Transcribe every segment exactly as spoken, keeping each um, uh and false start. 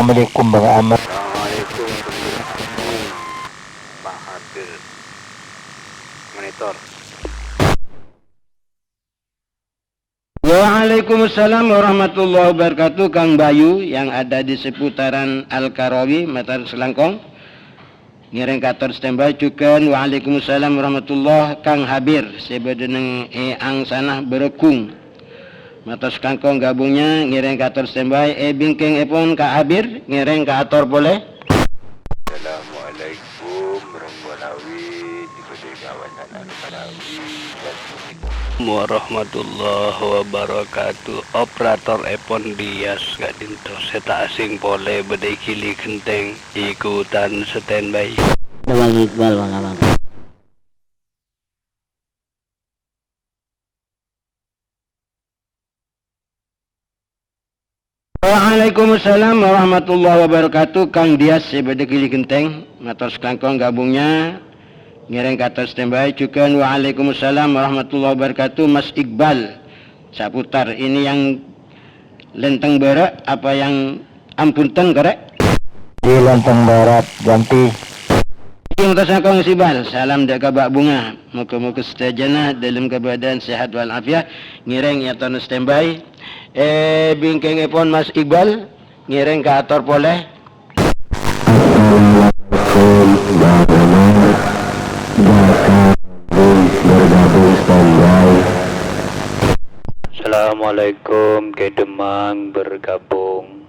Assalamualaikum, Bang Ahmad. Assalamualaikum warahmatullahi wabarakatuh. Pak Hadir. Monitor. Waalaikumsalam warahmatullahi wabarakatuh, Kang Bayu yang ada di seputaran Al-Karawi, mator sakalangkong. Ngèrèng kator standby, jhughân waalaikumsalam warahmatullah, Kang Habir, sè bâdâ neng è angsana Bârâghung. Mator sakalangkong ghâbungnya, ngèrèng kator standby, è bingkèngèpon Ka' Habir, ngèrèng kator polè. Assalamualaikum, Rong Bolawi, di Budi Kawan. Warahmatullahi wabarakatuh. Operator èpon Dias ka'dinto sè ta' asing polè bâdâ è Gili Genteng, ikutan standby. Bang Iqbal, Bang Abang. Waalaikumsalam warahmatullahi wabarakatuh, Kang Dias sè bâdâ Gili Genteng, mator sakalangkong ghâbungnya, ngèrèng kator standby, jhughân waalaikumsalam warahmatullahi wabarakatuh, Mas Iqbal, saputar ini yang lèntèng bârâ' apa yang ambhunten, korè'? Di lèntèng bârâ', Jampi. Mator sakalangkong Sibal, salam dâ' ka Bâ' Bunga. Moghâ-moghâ sadhâjâna dâlem kabâdâ'ân sehat wal afiat, ngèrèng èyatorè standby. È bingkèngèpon Mas Iqbal, ngèrèng kator polè. Assalamualaikum, Bang Omar. Jaka bergabung standby. Assalamualaikum, Kè Demang bergabung.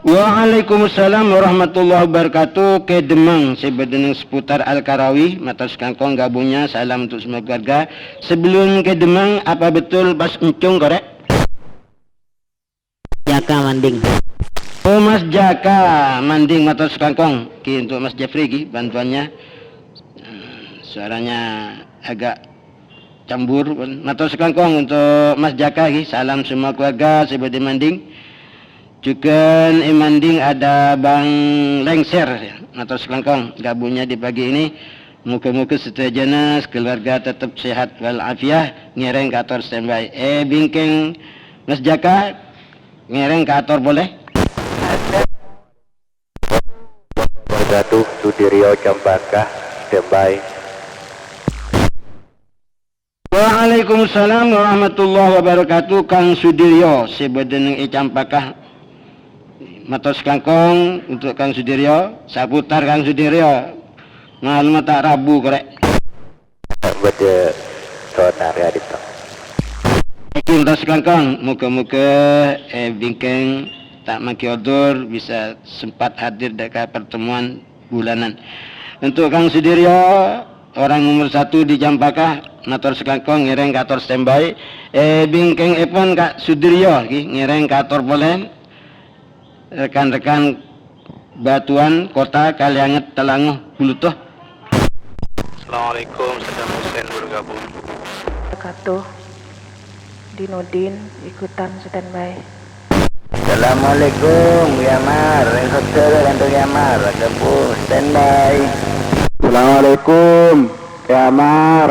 Waalaikumsalam warahmatullahi wabarakatuh. Kè Demang sè bâdâ neng seputar Al-Karawi, mator sakalangkong ghâbungnya, salam untuk semua keluarga. Sebelum Kè Demang, apa betul Mas Encung, korè'? Jaka Manding. Oh, Mas Jaka Manding, mator sakalangkong. Ghi, untuk Mas Jeffrey, ghi, bantuannya. Eh, suaranya agak cambur, pon. Mator sakalangkong untuk Mas Jaka, ghi. Salam semua keluarga sè bâdâ è Manding. Jhughân è Manding ada Bang Lengser, mator sakalangkong. Ghâbungnya di pagi ini. Moghâ-moghâ sadhâjâna sakeluarga tetep sehat wal afiat, ngèrèng kator standby. È bingkèng Mas Jaka, ngèrèng kator polè. Wabarakatuh, Sudiryo Campaka, standby. Waalaikumsalam warahmatullahi wabarakatuh, Kang Sudiryo, sè bâdâ neng è Campaka. Mator sakalangkong untuk Kang Sudiryo, saputar Kang Sudiryo. Malem ta' rabu, korè'. Bâdâ saudara di to. Èngghi, mator sakalangkong, moghâ-moghâ, eh, bingkèng ta' mangghi odzur bisa sempat hadir dâ' ka pertemuan bulanan. Untuk Kang Sudiryo, orang nomor satu di Campaka, mator sakalangkong ngèrèng kator standby. Eh, bingkèngèpon Ka' Sudiryo, ghi, ngèrèng kator polè. Rekan-rekan Batuan, Kota, Kalianget, Talango, Buluto. Assalamualaikum, Saddam Hussein bergabung. Wabarakatuh. Dinudin, ikutan standby. Assalamualaikum, Kè Amar. Yang saudara kantor Kè Amar, gabung standby. Assalamualaikum, Kè Amar.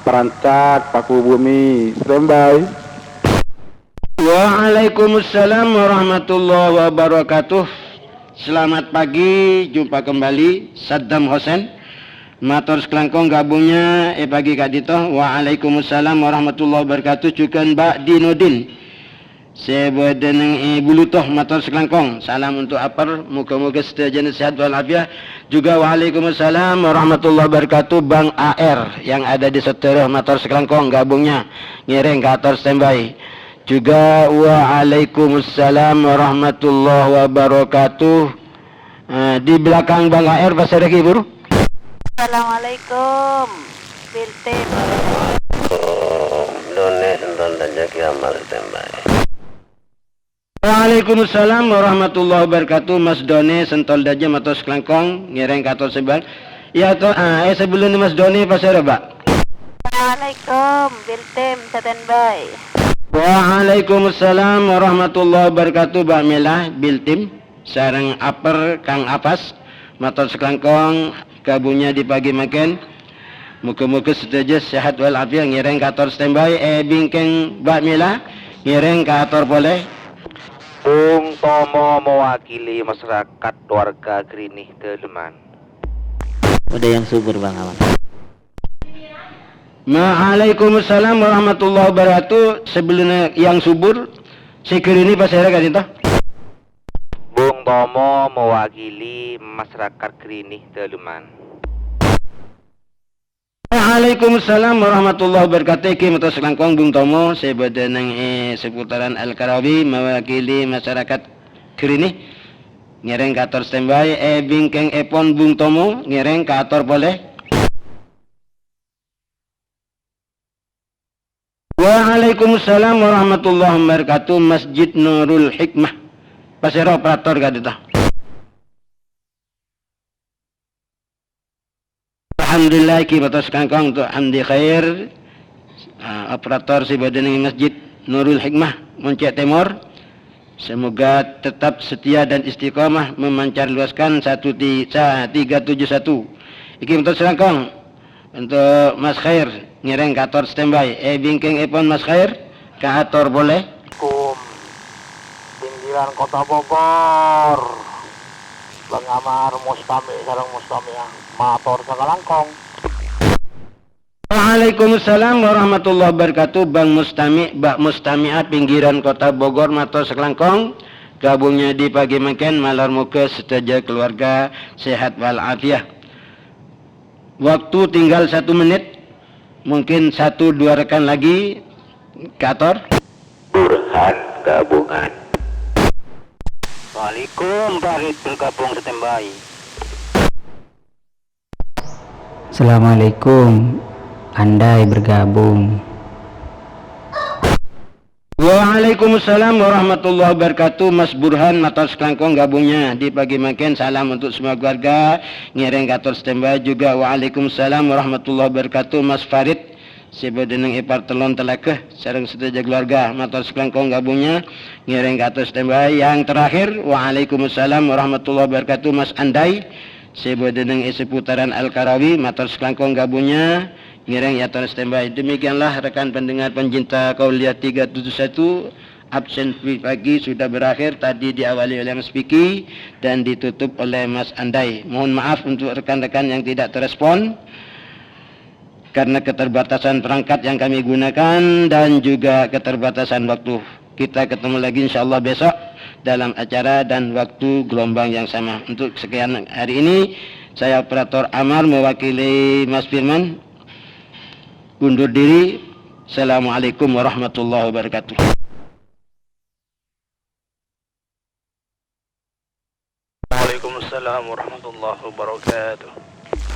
Perancak, Paku Bumi, standby. Waalaikumsalam warahmatullahi wabarakatuh. Selamat pagi, jumpa kembali, Saddam Hussein. Mator sakalangkong gabungnya è pagi ka'dinto. Waalaikumsalam warahmatullahi wabarakatuh. Jhughân Bâ' Dinudin. Sè bâdâ neng è Buluto, mator sakalangkong. Salam untuk Apar, moghâ-moghâ sadhâjâna sehat wal afiat. Juga waalaikumsalam warahmatullahi wabarakatuh, Bang A R yang ada di Sotero, mator sakalangkong gabungnya. Ngèrèng kator standby. Juga waalaikumsalam warahmatullahi wabarakatuh. Eh, di belakang Bang A R, pasarè ghi, buru. Assalamualaikum, Biltim. Assalamualaikum. Done Sentol Dajjal Kè Amar standby. Waalaikumsalam warahmatullahi wabarakatuh. Mas Done Sentol Dajjal, mator sakalangkong, ngèrèng kator standby. Iya, to, ah, eh, sebelum Mas Done, pasarè, Bâ'. Assalamualaikum, Biltim, standby. Waalaikumsalam warahmatullahi wabarakatuh, Bâ' Mela, Biltim. Sareng Apar Kang Afas, mator sakalangkong gabungnya di pagi mangkèn. Moghâ-moghâ sadhâjâ sehat wal afiat, ngèrèng kator standby, è bingkèng Bâ' Mela, ngèrèng kator polè. Bung Tomo mewakili masyarakat warga Grini Daleman. Ada yang subur, Bang Awan. Waalaikumsalam warahmatullahi wabarakatuh. Sebelumnya yang subur, si Grini pasèra ka'dinto. Bung Tomo mewakili masyarakat Grini Daleman. Waalaikumsalam warahmatullahi wabarakatuh. Èngghi mator sakalangkong Bung Tomo, sè bâdâ neng è seputaran Al-Karawi, mewakili masyarakat Grini. Ngèrèng kator standby, è bingkèngèpon Bung Tomo, ngèrèng kator polè. Waalaikumsalam warahmatullahi wabarakatuh, Masjid Nurul Hikmah. Pasèra operator ka'dinto. Alhamdulillah, èngghi mator sakalangkong untuk Hamdi Khair, eh, operator sè bâdâ neng Masjid Nurul Hikmah, Moncè' Tèmor. Semoga tetap setia dan istiqomah memancar luaskan satu ti-, sa-, tiga tujuh satu. Èngghi mator sakalangkong untuk Mas Khair, ngèrèng kator standby. È bingkèngèpon Mas Khair, kator polè. Kum. Pinggiran Kota Bogor. Bang Amar, Mustami' sareng Mustami'ah. Mator sakalangkong. Waalaikumsalam warahmatullahi wabarakatuh. Bang Mustami', Mbak Mustami'ah, pinggiran Kota Bogor, mator sakalangkong. Gabungnya di pagi mangkèn, malar moghâ sadhâjâ keluarga sehat wal afiat. Waktu tinggal satu menit, mungkin satu dua rekan lagi, kator. Burhan gabungan. Waalaikum, Farid bergabung standby. Assalamualaikum, Andai bergabung. Waalaikumsalam warahmatullahi wabarakatuh, Mas Burhan, mator sakalangkong gabungnya di pagi mangkèn. Salam untuk semua keluarga, ngèrèng kator standby juga. Waalaikumsalam warahmatullahi wabarakatuh, Mas Farid. Sè bâdâ neng è Partelon Talaga, sareng sadhâjâ keluarga, mator sakalangkong gabungnya, ngèrèng kator standby. Yang terakhir, waalaikumsalam warahmatullahi wabarakatuh, Mas Andai. Sè bâdâ neng è seputaran Al-Karawi, mator sakalangkong gabungnya, ngèrèng kator standby. Demikianlah rekan pendengar pencinta Kauliah tiga tujuh satu, absen pagi sudah berakhir, tadi diawali oleh Mas Piki dan ditutup oleh Mas Andai. Mohon maaf untuk rekan-rekan yang tidak terespon karena keterbatasan perangkat yang kami gunakan dan juga keterbatasan waktu. Kita ketemu lagi insyaallah besok dalam acara dan waktu gelombang yang sama. Untuk sekian hari ini, saya operator Amar mewakili Mas Firman undur diri. Assalamualaikum warahmatullahi wabarakatuh. Waalaikumsalam warahmatullahi wabarakatuh.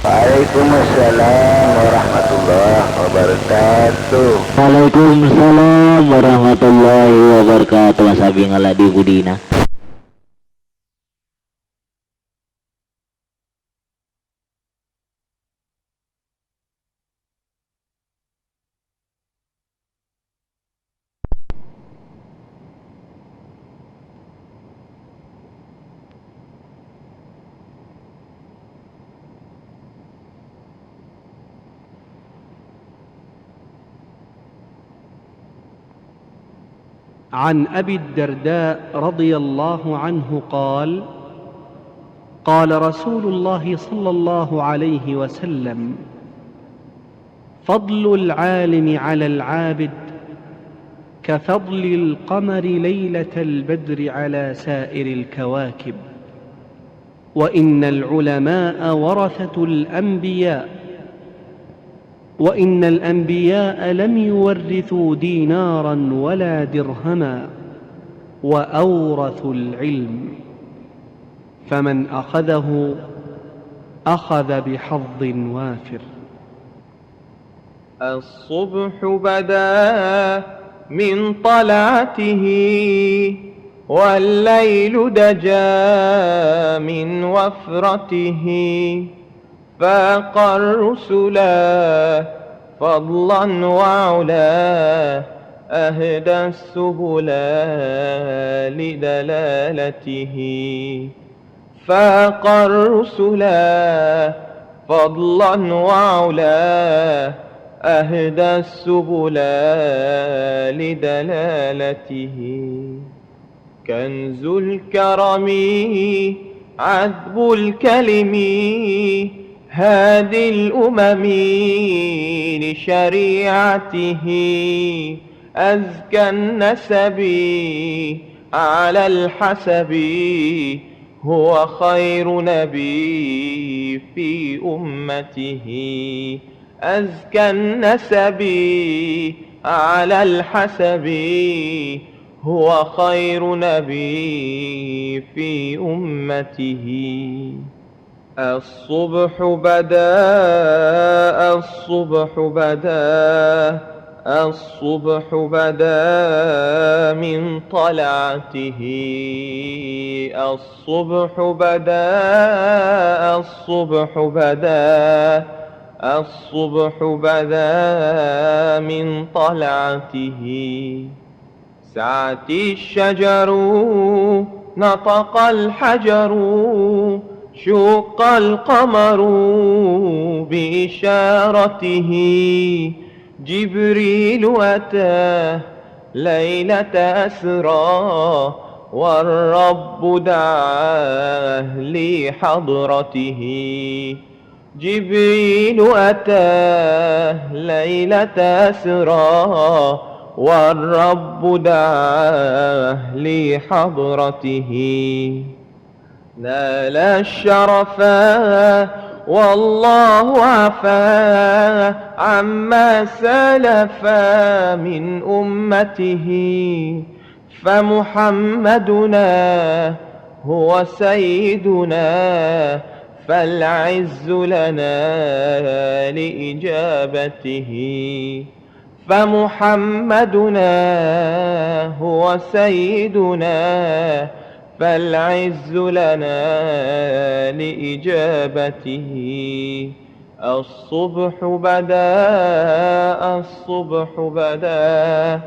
Waalaikumsalam warahmatullahi wabarakatuh. Waalaikumsalam warahmatullahi wabarakatuh. Mas Abi ngala' di budina. عن أبي الدرداء رضي الله عنه قال: قال رسول الله صلى الله عليه وسلم: فضل العالم على العابد كفضل القمر ليلة البدر على سائر الكواكب، وإن العلماء ورثة الأنبياء، وإن الأنبياء لم يورثوا دينارا ولا درهما، وأورثوا العلم، فمن أخذه أخذ بحظ وافر. الصبح بدا من طلعته، والليل دجى من وفرته، فاق الرسلا فضلا وعلا، أهدى السبلا لدلالته. فاق الرسلا فضلا وعلا، أهدى السبلا لدلالته. كنز الكرم عذب الكلم هادي الأمم لشريعته أزكى النسب على الحسب هو خير نبي في أمته أزكى النسب على الحسب هو خير نبي في أمته. الصبح بدا، الصبح بدا، الصبح بدا من طلعته. الصبح بدا، الصبح بدا، الصبح بدا من طلعته. سعت الشجر، نطق الحجر، شق القمر بإشارته. جبريل أتى ليلة أسرى، والرب دعاه لحضرته. جبريل أتى ليلة أسرى، والرب دعاه لحضرته. نال الشرفا والله عفا عما سلفا من أمته. فمحمدنا هو سيدنا، فالعز لنا لإجابته. فمحمدنا هو سيدنا، فالعز لنا لإجابته. الصبح بدا، الصبح بدا،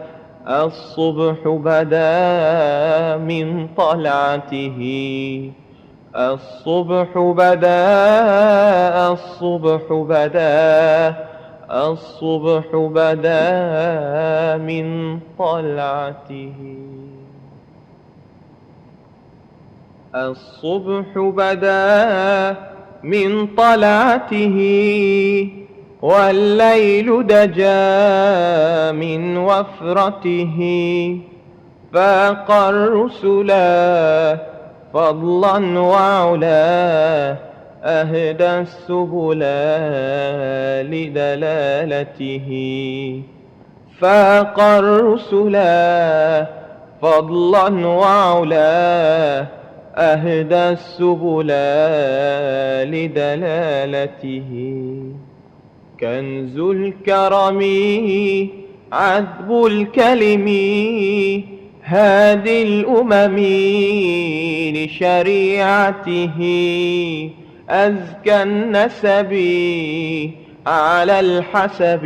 الصبح بدا من طلعته. الصبح بدا، الصبح بدا، الصبح بدا من طلعته. الصبح بدا من طلعته، والليل دجا من وفرته. فاق الرسلا فضلا وعلا، أهدى السبلا لدلالته. فاق الرسلا فضلا وعلا، أهدى السبلا لدلالته. كنز الكرم عذب الكلم هادي الأمم لشريعته، أزكى النسب على الحسب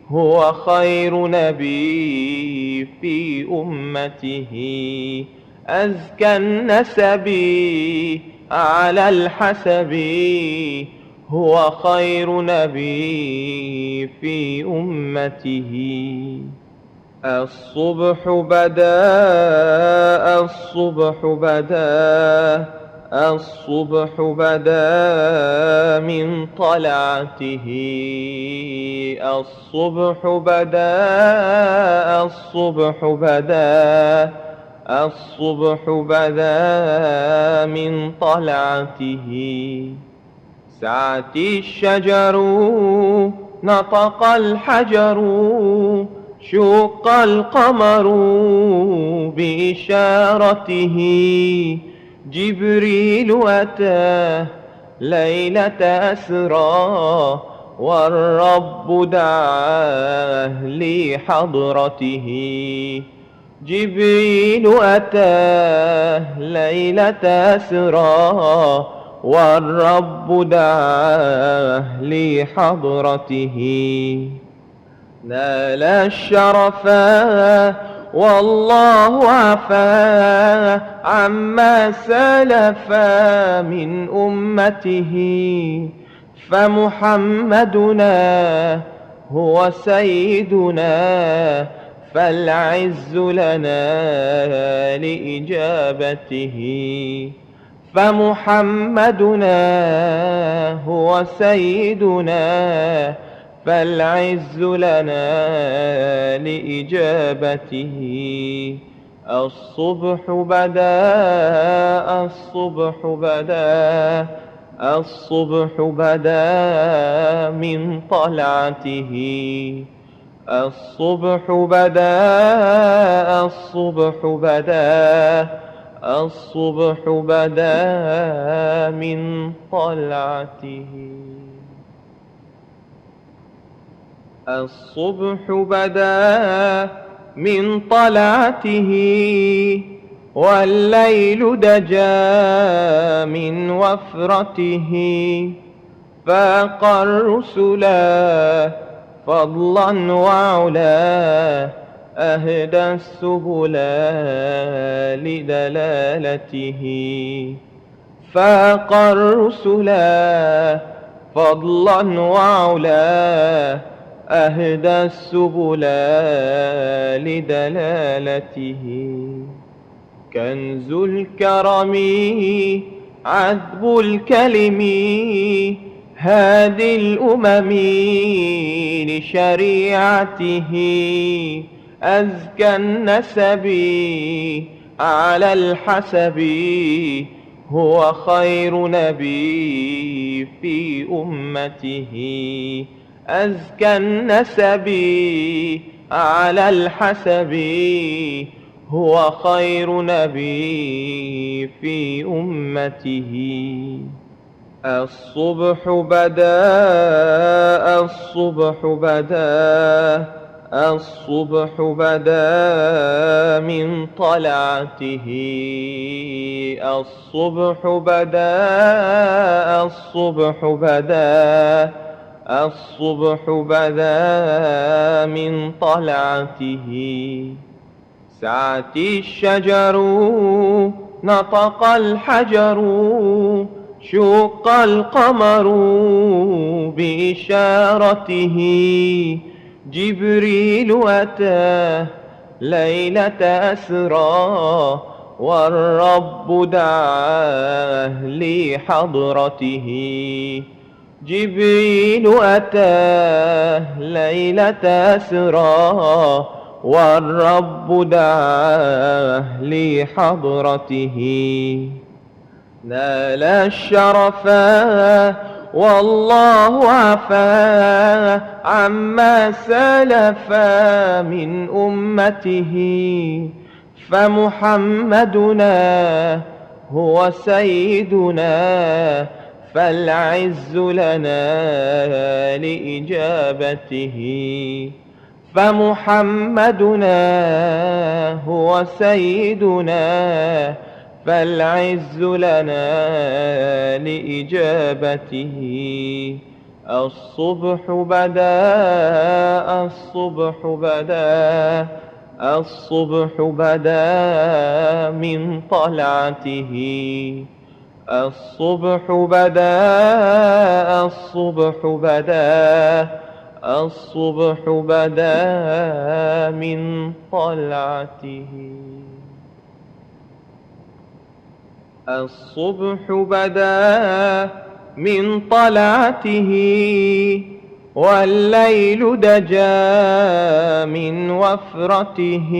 هو خير نبي في أمته. أزكى النسب على الحسب هو خير نبي في أمته. الصبح بدا، الصبح بدا، الصبح بدا من طلعته. الصبح بدا، الصبح بدا، الصبح بدا من طلعته. سعت الشجر، نطق الحجر، شق القمر بإشارته. جبريل أتى ليلة أسرى، والرب دعاه لحضرته. جبريل أتى ليلة أسرى، والرب دعاه لحضرته. نال الشرفا والله عفا عما سلف من أمته. فمحمدنا هو سيدنا، فالعز لنا لإجابته. فمحمدنا هو سيدنا، فالعز لنا لإجابته. الصبح بدا، الصبح بدا، الصبح بدا من طلعته. الصبح بدا، الصبح بدا، الصبح بدا من طلعته. الصبح بدا من طلعته، والليل دجا من وفرته. فاق الرسلا فضلا وعلا، أهدى السبلا لدلالته. فاق الرسلا فضلا وعلا، أهدى السبلا لدلالته. كنز الكرم عذب الكلم، هادي الأمم لشريعته. أزكى النسب على الحسب، هو خير نبي في أمته. أزكى النسب على الحسب، هو خير نبي في أمته. الصبح بدا، الصبح بدا، الصبح بدا من طلعته. الصبح بدا، الصبح بدا، الصبح بدا من طلعته. سعت الشجر، نطق الحجر، شق القمر بإشارته. جبريل أتى ليلة أسرى، والرب دعاه لحضرته. جبريل أتى ليلة أسرى، والرب دعاه لحضرته. نال الشرفا والله عفا عما سلف من أمته. فمحمدنا هو سيدنا، فالعز لنا لإجابته. فمحمدنا هو سيدنا، فالعز لنا لإجابته. الصبح بدا، الصبح بدا، الصبح بدا من طلعته. الصبح بدا، الصبح بدا، الصبح بدا من طلعته. الصبح بدا من طلعته، والليل دجا من وفرته.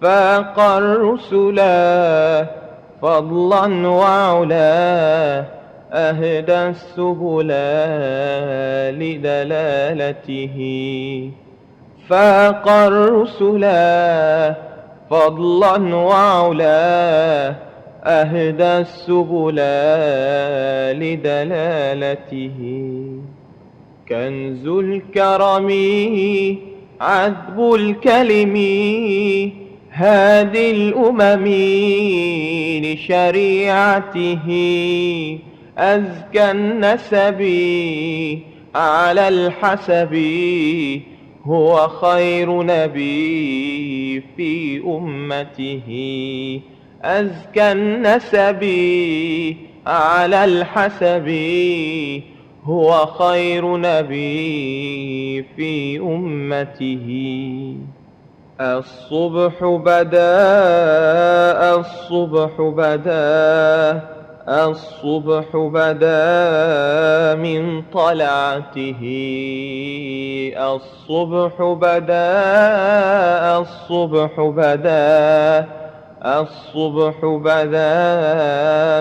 فاق الرسلا فضلا وعلا، أهدى السبلا لدلالته. فاق الرسلا فضلا وعلا، أهدى السبلا لدلالته. كنز الكرم عذب الكلم، هادي الأمم لشريعته. أزكى النسب على الحسب، هو خير نبي في أمته. أزكى النسب على الحسب، هو خير نبي في أمته. الصبح بدا، الصبح بدا، الصبح بدا من طلعته. الصبح بدا، الصبح بدا، الصبح بدا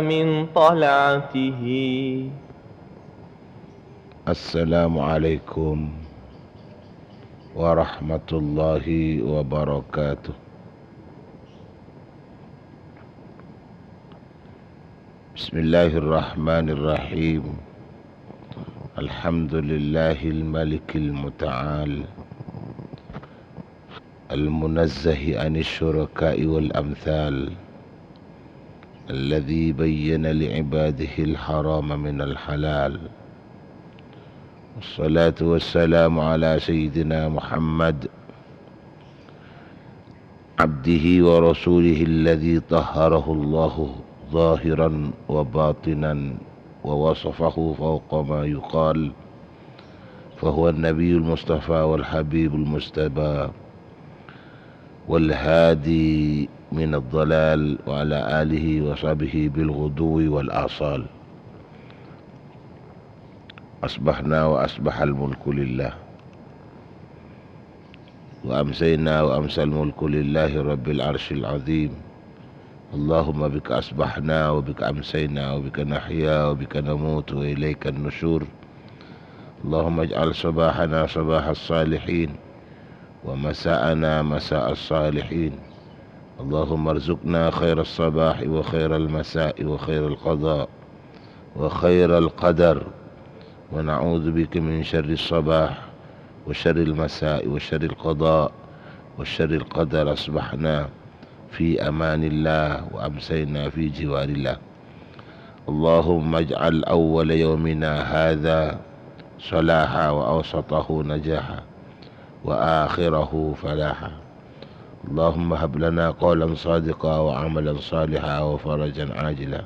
من طلعته. السلام عليكم ورحمة الله وبركاته. بسم الله الرحمن الرحيم. الحمد لله الملك المتعال، المنزه عن الشركاء والأمثال، الذي بين لعباده الحرام من الحلال. والصلاة والسلام على سيدنا محمد عبده ورسوله الذي طهره الله ظاهرا وباطنا ووصفه فوق ما يقال، فهو النبي المصطفى والحبيب المجتبى والهادي من الضلال، وعلى آله وصحبه بالغدو والآصال. أصبحنا وأصبح الملك لله، وأمسينا وأمسى الملك لله رب العرش العظيم. اللهم بك أصبحنا وبك أمسينا وبك نحيا وبك نموت وإليك النشور. اللهم اجعل صباحنا صباح الصالحين، ومساءنا مساء الصالحين. اللهم ارزقنا خير الصباح وخير المساء وخير القضاء وخير القدر، ونعوذ بك من شر الصباح وشر المساء وشر القضاء وشر القدر. أصبحنا في أمان الله وأمسينا في جوار الله. اللهم اجعل أول يومنا هذا صلاحا وأوسطه نجاحا وآخره فلاحا. اللهم هب لنا قولا صادقا وعملا صالحا وفرجا عاجلا.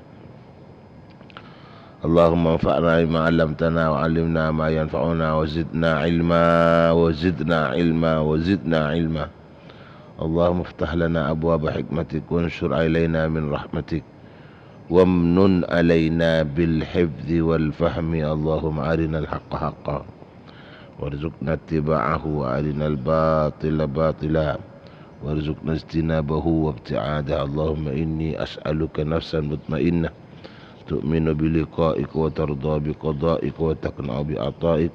اللهم انفعنا بما علمتنا وعلمنا ما ينفعنا وزدنا علما، وزدنا علما، وزدنا علما. اللهم افتح لنا أبواب حكمتك وانشر علينا من رحمتك وامنن علينا بالحفظ والفهم. اللهم أرنا الحق حقا وارزقنا اتباعه، وأرنا الباطل باطلا وارزقنا اجتنابه وابتعاده. اللهم إني أسألك نفسا مطمئنة تؤمن بلقائك وترضى بقضائك وتقنع بعطائك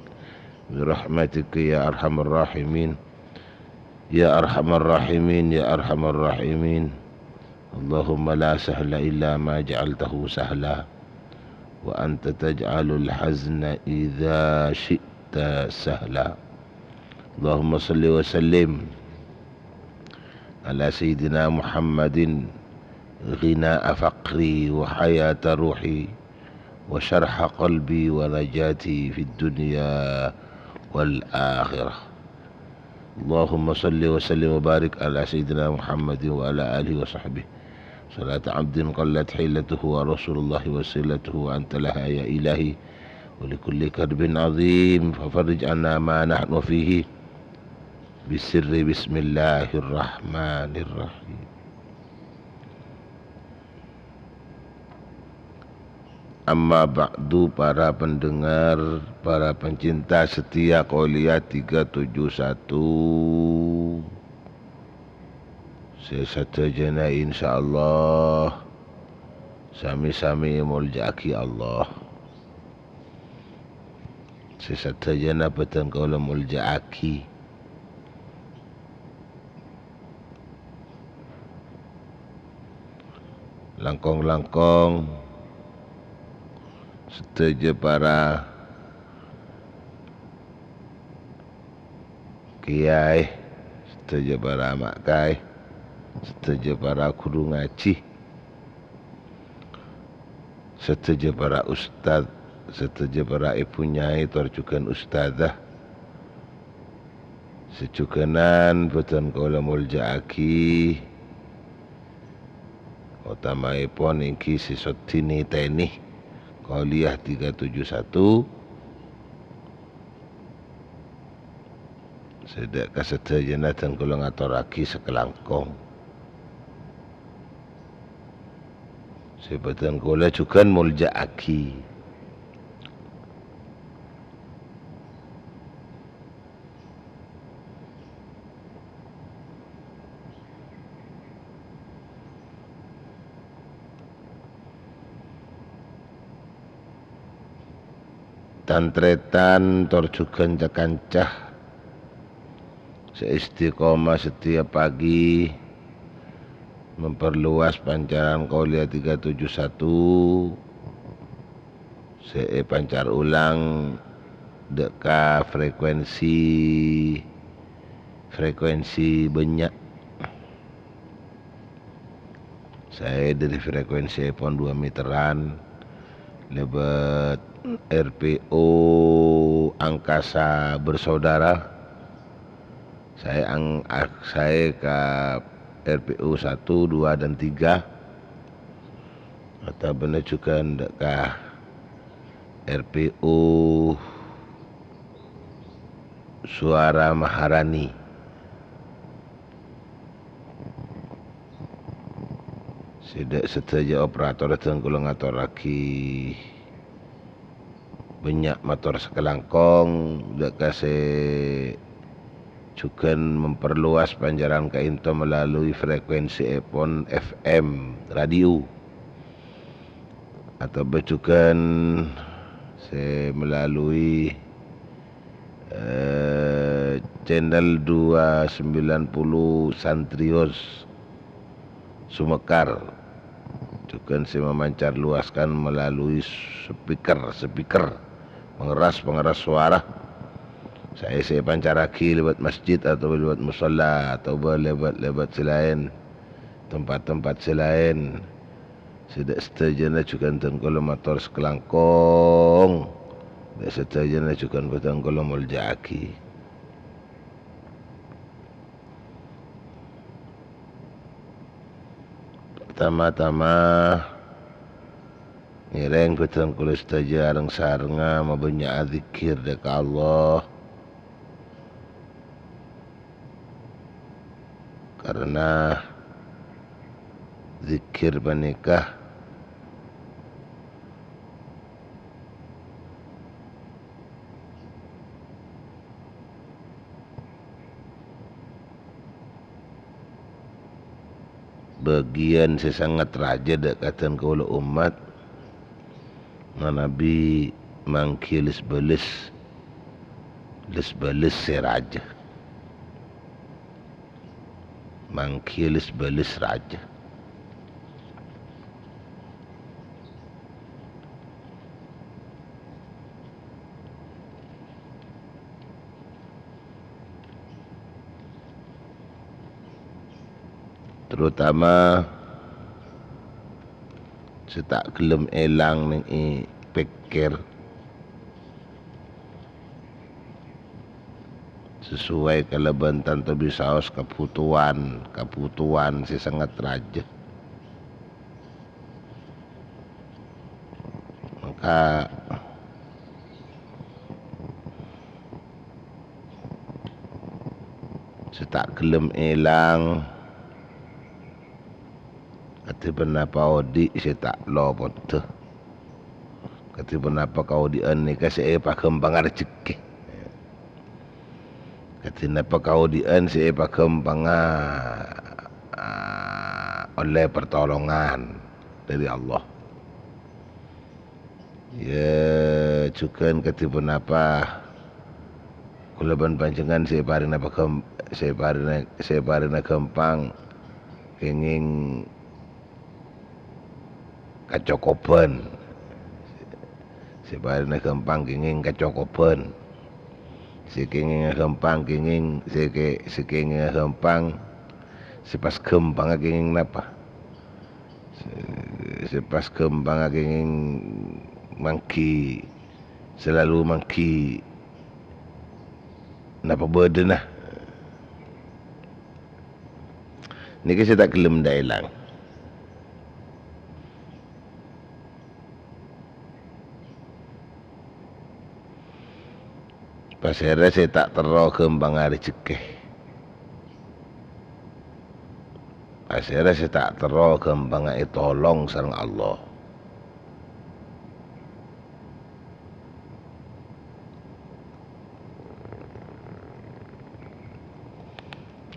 برحمتك يا أرحم الراحمين. يا أرحم الراحمين، يا أرحم الراحمين. اللهم لا سهل إلا ما جعلته سهلا، وأنت تجعل الحزن إذا شئت سهلا. اللهم صل وسلم على سيدنا محمد، غناء فقري وحياة روحي وشرح قلبي ونجاتي في الدنيا والآخرة. اللهم صل وسلم وبارك على سيدنا محمد وعلى آله وصحبه صلاة عبد قلت حيلته ورسول الله وسيلته وأنت لها يا إلهي، ولكل كرب عظيم ففرج عنا ما نحن فيه بسر بسم الله الرحمن الرحيم. Amma ba'du, para pendengar, para pencinta setia Qauliyah tiga tujuh satu, sè sadhâjâna insyaallah sami-sami èmoljâ'aghi Allah. Sè sadhâjâna bhâdhân kaulâ moljâ'aghi. Langkong-langkong sadhâjâ para kèyaè, sadhâjâ para ma' kaè, sadhâjâ para ghuru ngajhi, sadhâjâ para ustad, sadhâjâ para èbhu nyai tor jhughân ustadzah, sè jhughânan bhâdhân kaulâ moljâ'aghi, otamaèpon èngghi sè soddhi nètènè Qauliyah tiga tujuh satu. Sè dâ' ka sadhâjâna dân kaulâ ngatorraghi sakalangkong. Sè bâdhân kaulâ jhughân molja'aghi. Tan-tarètan tor jhughân ca-kanca sè istiqomah setiap pagi memperluas pancaran Qauliyah tiga tujuh satu, sè èpancar ulang dâ' ka frekuensi, frekuensi bânnya'. Saè dâri frekuensièpon dua meteran, lèbât R P O Angkasa Bersaudara. Saè ang-, ak-, saè ka R P O satu, dua, dan tiga. Otabâna jhughân dâ' ka R P O Suara Maharani. Sè dâ' sadhâjâ operator dân kaulâ ngatorraghi bânnya' mator sakalangkong, dâ' ka sè jhughân memperluas pancaran ka'dinto melalui frekuensièpon F M radio. Otabâ jhughân sè melalui, eh, channel dua sembilan puluh Santrios Sumekar. Jhughân sè mamancar luaskan melalui speaker-speaker, pengeras-pengeras suara. Saè sè èpancarraghi lèbât masjid otabâ lèbât musholla otabâ lèbât-lèbât sè laèn, tempat-tempat sè laèn. Sè dâ' sadhâjâna jhughân dân kaulâ mator sakalangkong. Dâ' sadhâjâna jhughân bâdhân kaulâ molja'aghi. Tama-tama, ngèrèng bâdhân kaulâ sadhâjâ areng-sarengnga mabânnya'a dzikir dâ' ka Allah. Karena dzikir panèka bâgiyân sè sanget rajâ dâ' ka dân kaulâ ommat, manabi mangghi lès-bâlès, lès-bâlès sè rajâ. Mangghi lès-bâlès rajâ. Terutama sè ta' ghellem èlang neng è pèkkèr, sesuai kalabân tanto bisaos kabhutowan, kabhutowan sè sanget rajâ. Maka sè ta' ghellem èlang, kadhi ponapa odi' sè ta' lopodhâ. Kadhi ponapa kaodi'ân nèka sè èpaghâmpanga rejhekkè. Kadhi napa kaodi'ân sè èpaghâmpanga, ah, ollè pertolongan dâri Allah. Yâ, jhughân kadhi ponapa kaulâ bân panjhennengngan sè èparèngana paghâm-, sè èparèngana, sè èparèngana ghâmpang kèngèng kacokobhân. Sè parèna ghâmpang kèngèng kacokobhân. Sè kèngèngnga ghâmpang kèngèng, sè kè-, sè kèngèngnga ghâmpang, sè pas ghâmpangnga kèngèng napa? Sè, sè pas ghâmpangnga kèngèng mangghi, salalu mangghi napa bâdâna. Nèka sè ta' ghellem dâ' èlang. Pasèra sè ta' terro ghâmpangnga rejekkè? Pasèra sè ta' terro ghâmpangnga ètolong sareng Allah?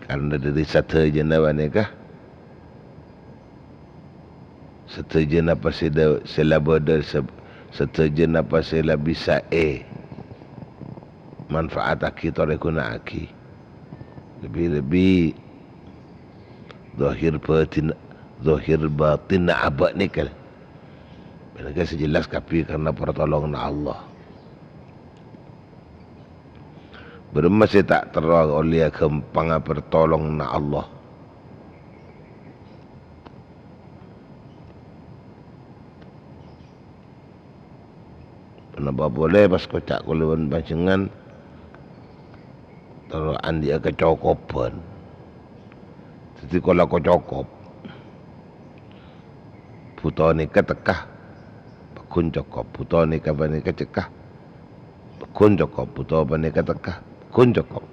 Karna dhâri sadhâjâna panèka, sadhâjâna apa sè dâ-, sè la bâdâ, sab-, sadhâjâna apa sè la bisa èmanfaataghi tor èghuna'aghi. Lebbi-lebbi zahir batin, zahir batinna abâ' nèka. Panèka sè jelas kabbhi karna pertolonganna Allah. Bârâmma sè ta' terro ollèya ghâmpangnga pertolonganna Allah? Ponapa polè pas koca' kaulâ bân panjhennengngan terro andi'â kacokoban. Dhâddhi kola kocokop. Bhuto nèka tekka, pagghun cokop. Bhuto nèka panèka tekka, pagghun cokop. Bhuto panèka tekka, pagghun cokop.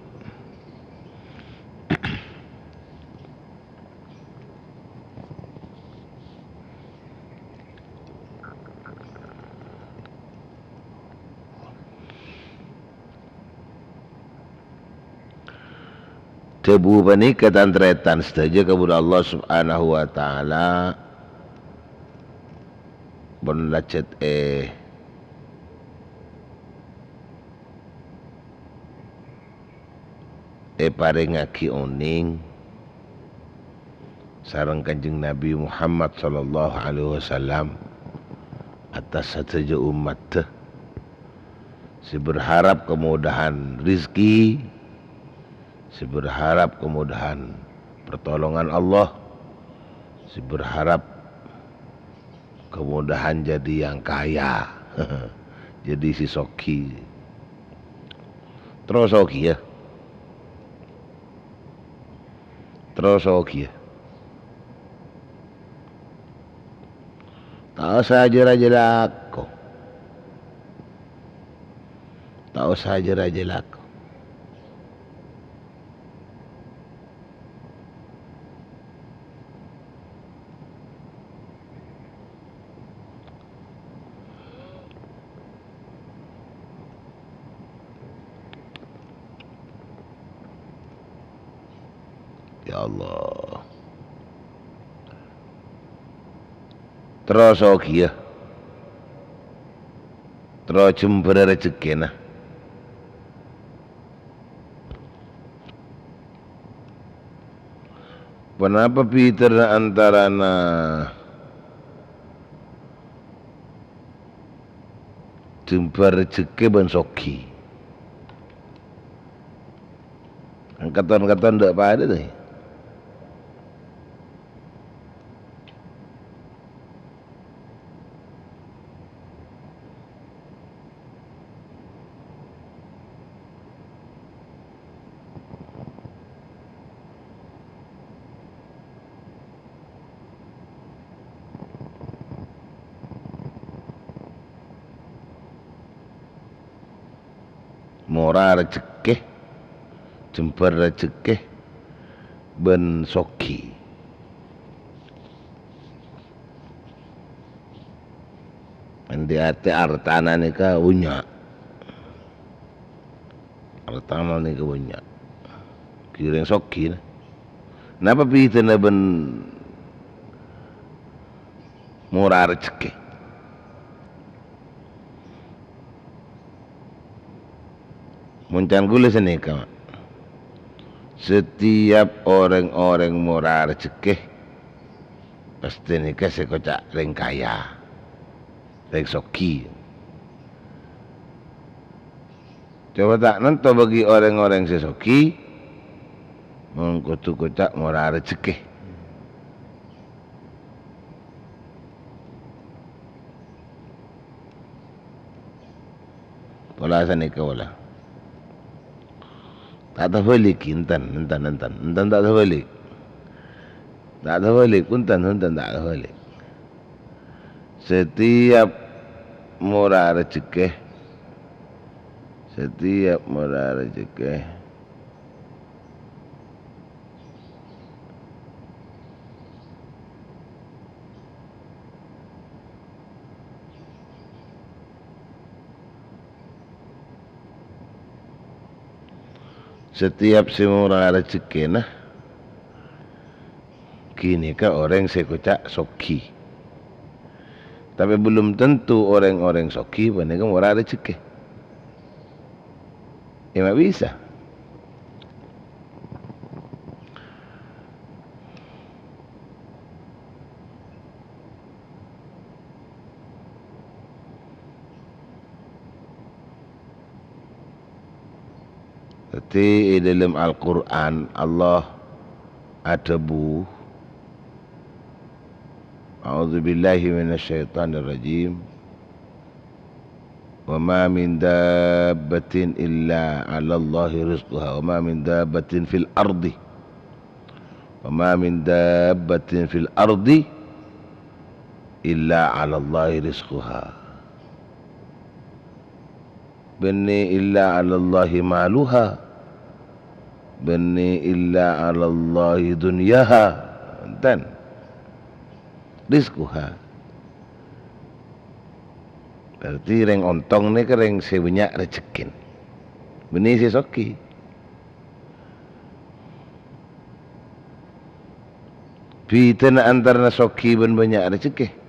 Dhâbu panèka, tan-tarètan sadhâjâ, kabulâ Allah Subhanahu wa Ta'ala pon lajhât è èparèngaghi onèng sareng Kanjeng Nabi Muhammad sallallahu alaihi wasallam attas sadhâjâ ommaddhâ sè berharap kemudahan rezeki, sè berharap kemudahan pertolongan Allah, sè berharap kemudahan jadi yang kaya. Jadi sè soghi. Terro soghi, yâ. Terro soghi, yâ. Ta' osa jâ-rajâ lako. Ta' osa jâ-rajâ lako. Ya Allah. Terro soghi, yâ. Terro jembhârrâ rejekkèna. Ponapa bhidhâna antarana jembhâr rejekkè bân soghi? Kan katon-katon dâ' padâ, ta? Mora rejekkè, jembhâr rejekkè, bân soghi. Ènḍi' artè artana nèka bânnya'. Artana nèka bânnya'. Kèrèng soghi, na. Napa bhidhâna bân mora rejekkè? Mon can kaulâ sanèka, Ma'. Setiap orèng-orèng mora rejekkè, pastè nèka sè èkoca' rèng kaya, rèng soghi. Coba ta' nanto bagi orèng-orèng sè soghi, mon kodhu koca' mora rejekkè. Pola sanèka pola. Ta' tabâlik, enten, enten, enten. Enten ta' tabâlik. Ta' tabâlik, punten, punten, ta' tabâlik. Setiap mora rejekkè, Satèyap mora rajhekkè. Satèyap sè mora rajhekkèna, ghânèka orèng sè èkoca' soghi. Tapè belum tentu orèng-orèng soghi panèka mora rajhekkè. Iyâ, ma' bisa. Dhâddhi, è dhâlem Al-Qur'an, Allah adhâbu, "A'udzubillahi minasyaitonirrajim. Wa ma min dabbatin illa 'alallahi rizquha. Wa ma min dabbatin fil ardi. Wa ma min dabbatin fil ardi illa 'alallahi rizquha." Bânnè illa 'alallahi maluha. Bânnè illa 'alallahi dunyaha. Enten. Rizquha. Berarti rèng ontong nèka rèng sè bânnya' rajhekkèn. Bânnè sè soghi. Bhidhâna antarana soghi bân bânnya' rajhekkè.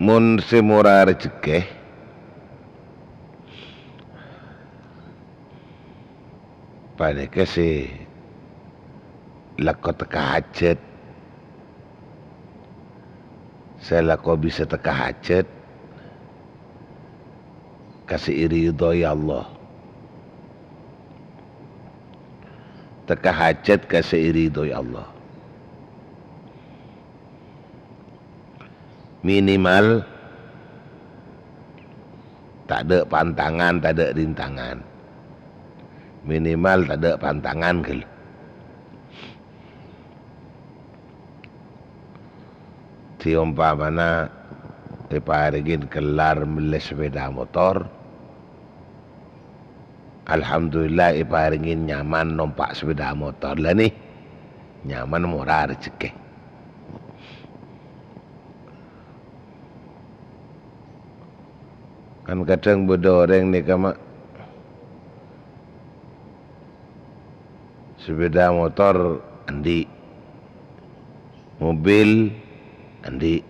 Mon sè mora rajhekkè, panèka sè lako tekka hajhât. Sè lako bisa tekka hajhât ka sè èridhoi Allah. Tekka hajhât ka sè èridhoi Allah. Minimal tadâ' pantangan, tadâ' rintangan. Minimal tadâ' pantangan ghâllu. Dhâddhi ompamana èparèngè kellar mellè sepeda motor, alhamdulillah èparèngè nyaman nompa' sepeda motor. La nè, nyaman mora rajhekkè. Kan kadhâng bâdâ orèng nèka, ma', sepeda motor andi', mobil andi'.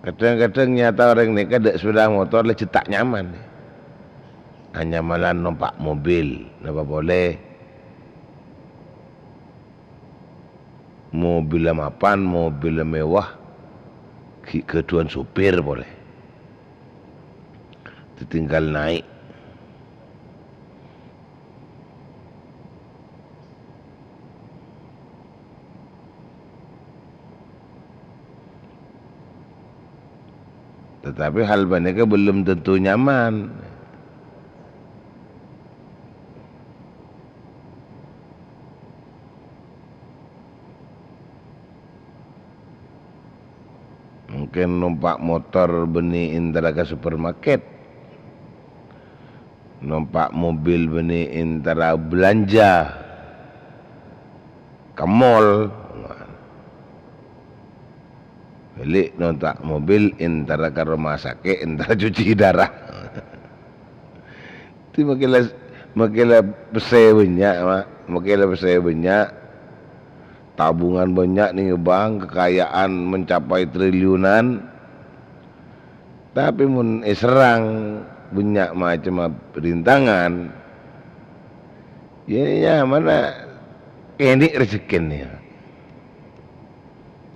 Kadhâng-kadhâng nyata orèng nèka dâ' sepeda motor la jhâ' ta' nyaman. Anyamanan nompa' mobil, napa polè? Mobilla mapan, mobilla mewah, ghi' ghâdhuwân sopir polè. Ditinggal naè'. Tetapi hal panèka belum tentu nyaman. Mungkin nompa' motor bânnè entara ka supermarket. Nompa' mobil bânnè entara belanja ka mall. Bâli' nompa' mobil entara ka rumah sakit, entara cuci darah. Dhâddhi makè la, makè la pèssè bânnya', ma'. Makè la pèssè bânnya'. Tabungan bânnya' neng bank, kekayaan mencapai triliunan. Tapè mon èserrang bânnya' macemma rintangan, yâ nyamana kènè' rajhekkèna, yâ.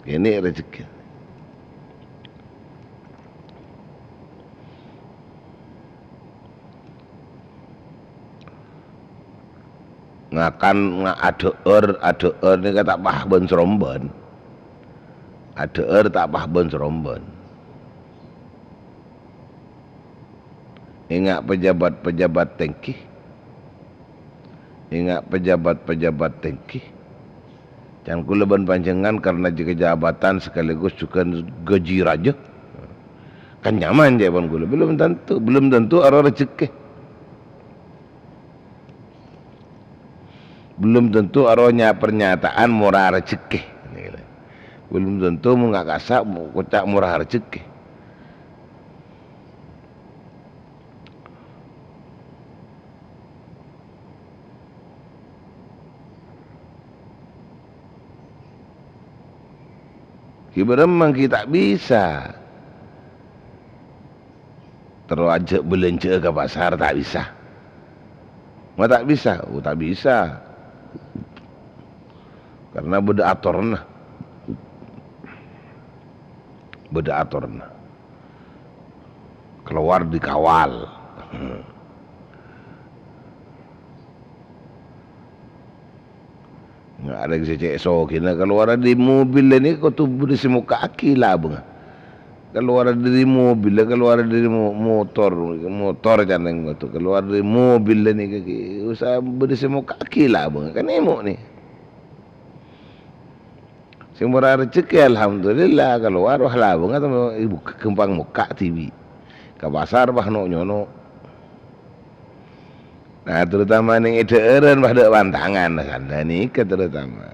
Kènè' rajhekkèna. Ngakan nga-, adhâ'âr, adhâ'âr nèka ta' pas bân sarombân. Adhâ'âr ta' pas bân sarombân. Ènga' pejabat-pejabat tèngghi. Ènga' pejabat-pejabat tèngghi. Can kaulâ bân panjhennengngan karna jâgâ jabatan sekaligus jhughân gaji rajâ. Kan nyaman, ca'èpon kaulâ. Belum tentu, belum tentu aro rejekkè. Belum tentu aro nya-, pernyataan mora rejekkè. Belum tentu mon nga' kassa' mo-, koca' mora rejekkè. Ghi' bârâmma ghi' ta' bisa. Terro ajâ' bâlânjhâ'â ka pasar ta' bisa. Ma' ta' bisa? Oh, ta' bisa. Karna bâdâ atorna. Bâdâ atorna. Kalowar dikawal. Nga' orèng sè cè' sogina kalowar dâri mobil nèka kodhu bâdâ sè mokka'aghi labângnga. Kalowar dâri mobil, kalowar dâri mo-, motor, motor can rèng kodhu kalowar dâri mobil nèka ghi' osa bâdâ sè mokka'aghi labângnga, kan èmo' nè. Sè mora rejekkè, alhamdulillah, kalowar, wah, labângnga ta-, èbuk-, ghâmpang mokka' dhibi'. Ka pasar, wah, no'-nyono'. Nah, terutama nèng è dhâ'ârân, wah, dâ' pantangan, nah, sandhâ nèka terutama.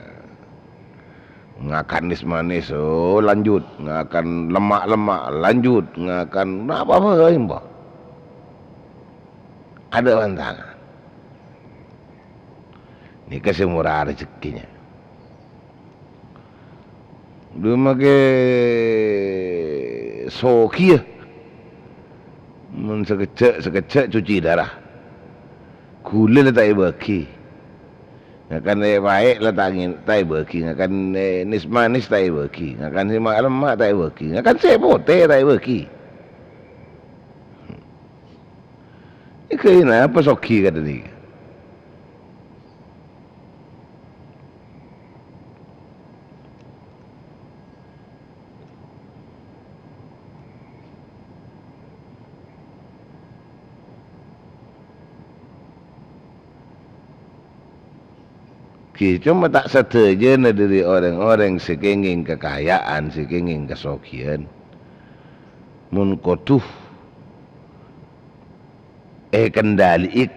Ngakan nès-manès, oh, lanjut. Ngakan lemma'-lemma', lanjut. Ngakan, napa bhâi, empa'. Adâ' pantangan. Nèka sè mora rejekkèna. Dhu makè sogiyâ. Mon sakejjhâ', sakejjhâ' cuci darah. Ghulâ la ta' èbâghi. Ngakan è paè' la ta' ngèn-, ta' èbâghi. Ngakan è nès-manès ta' èbâghi. Ngakan sè ma-, lemma' ta' èbâghi. Ngakan sè potè ta' èbâghi. Èghâbây napa soghi kadhâng nèka? Ghi, coma ta' sadhâjâna dâri orèng-orèng sè kèngèng kakajâ'ân, sè kèngèng kasoghiyân, mon kodhu èkendali'i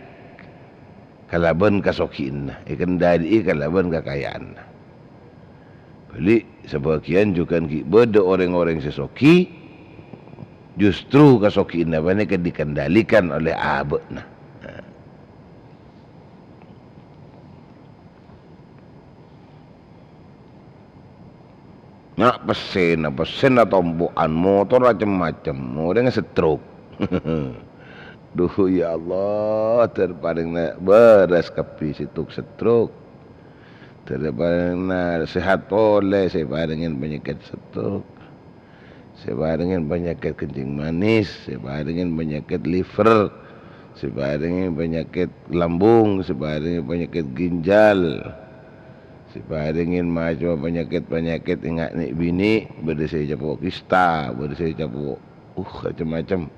kalabân kasoghiyânna, èkendali'i kalabân kakajâ'ânna. Bâli', sabâgiyân jhughân ghi' bâdâ orèng-orèng sè soghi, justru kasoghiyânna panèka dikendalikan oleh abâ'na. Nah. Nga' pèssèna, pèssèna tompo'an, motorra cem-macem, orèngnga stroke. Dhu, ya Allah, ter parèngna bârâs kabbhi sè tok stroke. Ter parèngna sehat polè sè parèngè panyakèt stroke. Sè parèngè panyakèt kencing manis, sè parèngè panyakèt liver, sè parèngè panyakèt lambung, sè parèngè panyakèt ginjal. Sè parèngè macemma panyakèt-panyakèt enga' nè'-binè', bâdâ sè ècapo' kista, bâdâ sè ècapo', uh, macem-macem.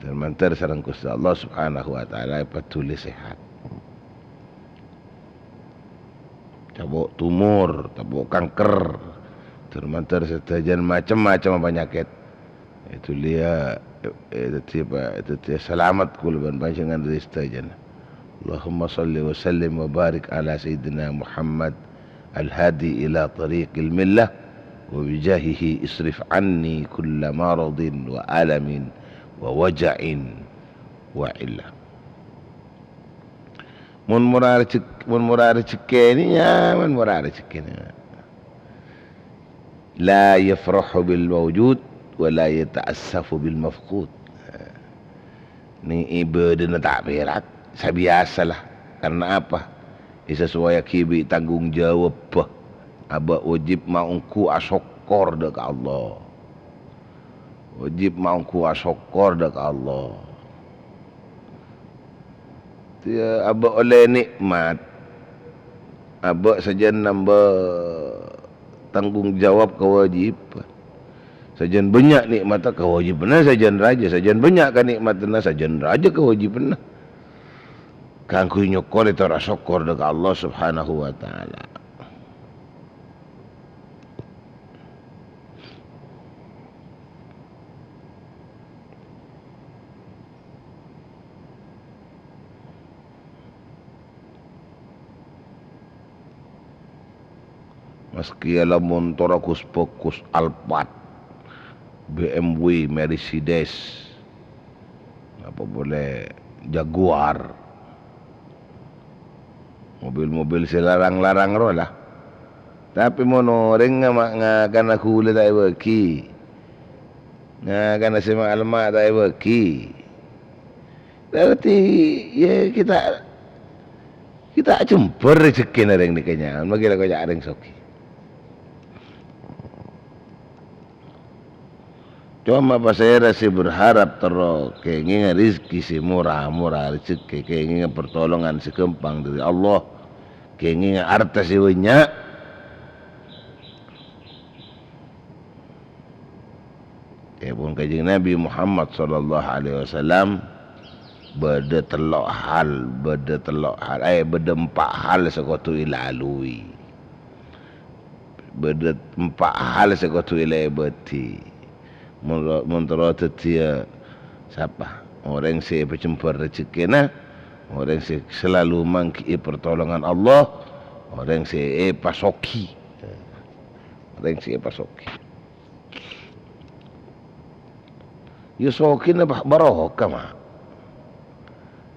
Ter-manter sareng Ghustè Allah Subhanahu wa Ta'ala èpaduli sehat. Ècapo' tumor, ècapo' kanker, ter-manter sadhâjâna macem-macem panyakèt. Èduliyâ, eh, eh, dhâddhi apa? Dhâddhi salamet kaulâ bân panjhennengngan dhâri sadhâjâna. Allahumma shalli wa sallim wa barik ala Sayyidina Muhammad al-hadi ila tariqil millah, wa bijahihi isrif anni kulla maradin wa alamin wa waja'in wa illah. Mon mora rejek-, mon mora rejekkè nè, nyaman mora rejekkè nè. La yafrahu bil maujud wa la yata'assafu bil mafqud. Nèng è bâdâna ta' pèrak, sabiyasa la. Karna apa? Èsasowayaghi bi' tanggung jawabbhâ. Abâ' wajib maongghu asokkor dâ' ka Allah. Wajib maongghu asokkor dâ' ka Allah. Tèya abâ' ollè nè'mat. Abâ' sajân nambâ tanggung jawab kawâjibhân. Sajân bânnya' nè'matta kawâjibhânna sajân rajâ, sajân bânnya' kanè'matanna sajân rajâ kawâjibhânna. Kaangghuy nyokkorè tor asokkor dâ' ka Allah Subhanahu wa Ta'ala. Maskè la montorra ghus-bhâghus, Alphard, B M W, Mercedes, apa polè Jaguar, mobil-mobil sè larang-larang rowa la. Tapè mon orèng nga-, ngakana ghulâ ta' èbâghi, ngakana sè ma'-, lemak ta' èbâghi, berarti, ya, kita, kita ajembhâr rejhekkèna orèng nèka, nyaman, makkè la koca'na orèng soghi. Coma pasèra sè berharap terro kèngènga rejhekkè sè mora-mora, rejhekkè, kèngènga pertolongan sè ghâmpang dâri Allah, kèngènga arta sè bânnya'. Dhâbuna Kanjeng Nabi Muhammad sallallahu alaihi wasallam, bâdâ tello' hal, bâdâ tello' hal, eh, bâdâ empa' hal sè kodhu èlalui. Bâdâ empa' hal sè kodhu èlèbâdhi. Mon, mon terro dhâddhiyâ sapa? Orèng sè èpajembhâr rejhekkèna, orèng sè selalu mangghi'i pertolongan Allah, orèng sè èpasoghi. Orèng sè èpasoghi. Ya, soghina ba-, barokah, Ma'.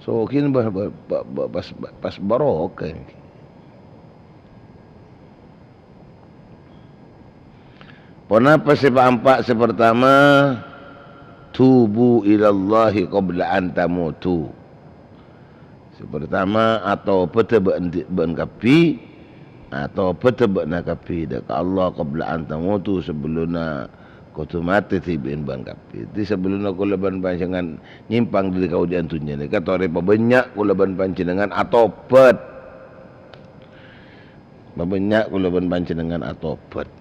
Soghina ba-, ba-, ba-, ba-, pas, ba-, pas barokah. Ponapa sè paempa'? Sè partama, "Tubu ilallahi qabla an tamutu." Sè partama, atobhâdhâ bâ'na, bâ'na kabbhi, atobhâdhâ bâ'na kabbhi dâ' ka Allah qabla an tamutu, sabellunna kodhu matè dhibi'in bâ'na kabbhi. Dhâddhi, sabellunna kaulâ bân panjhennengngan nyèmpang dâri kaodi'ân dhunnya nèka, torè pabânnya' kaulâ bân panjhennengngan atobhât. Pabânnya' kaulâ bân panjhennengngan atobhât.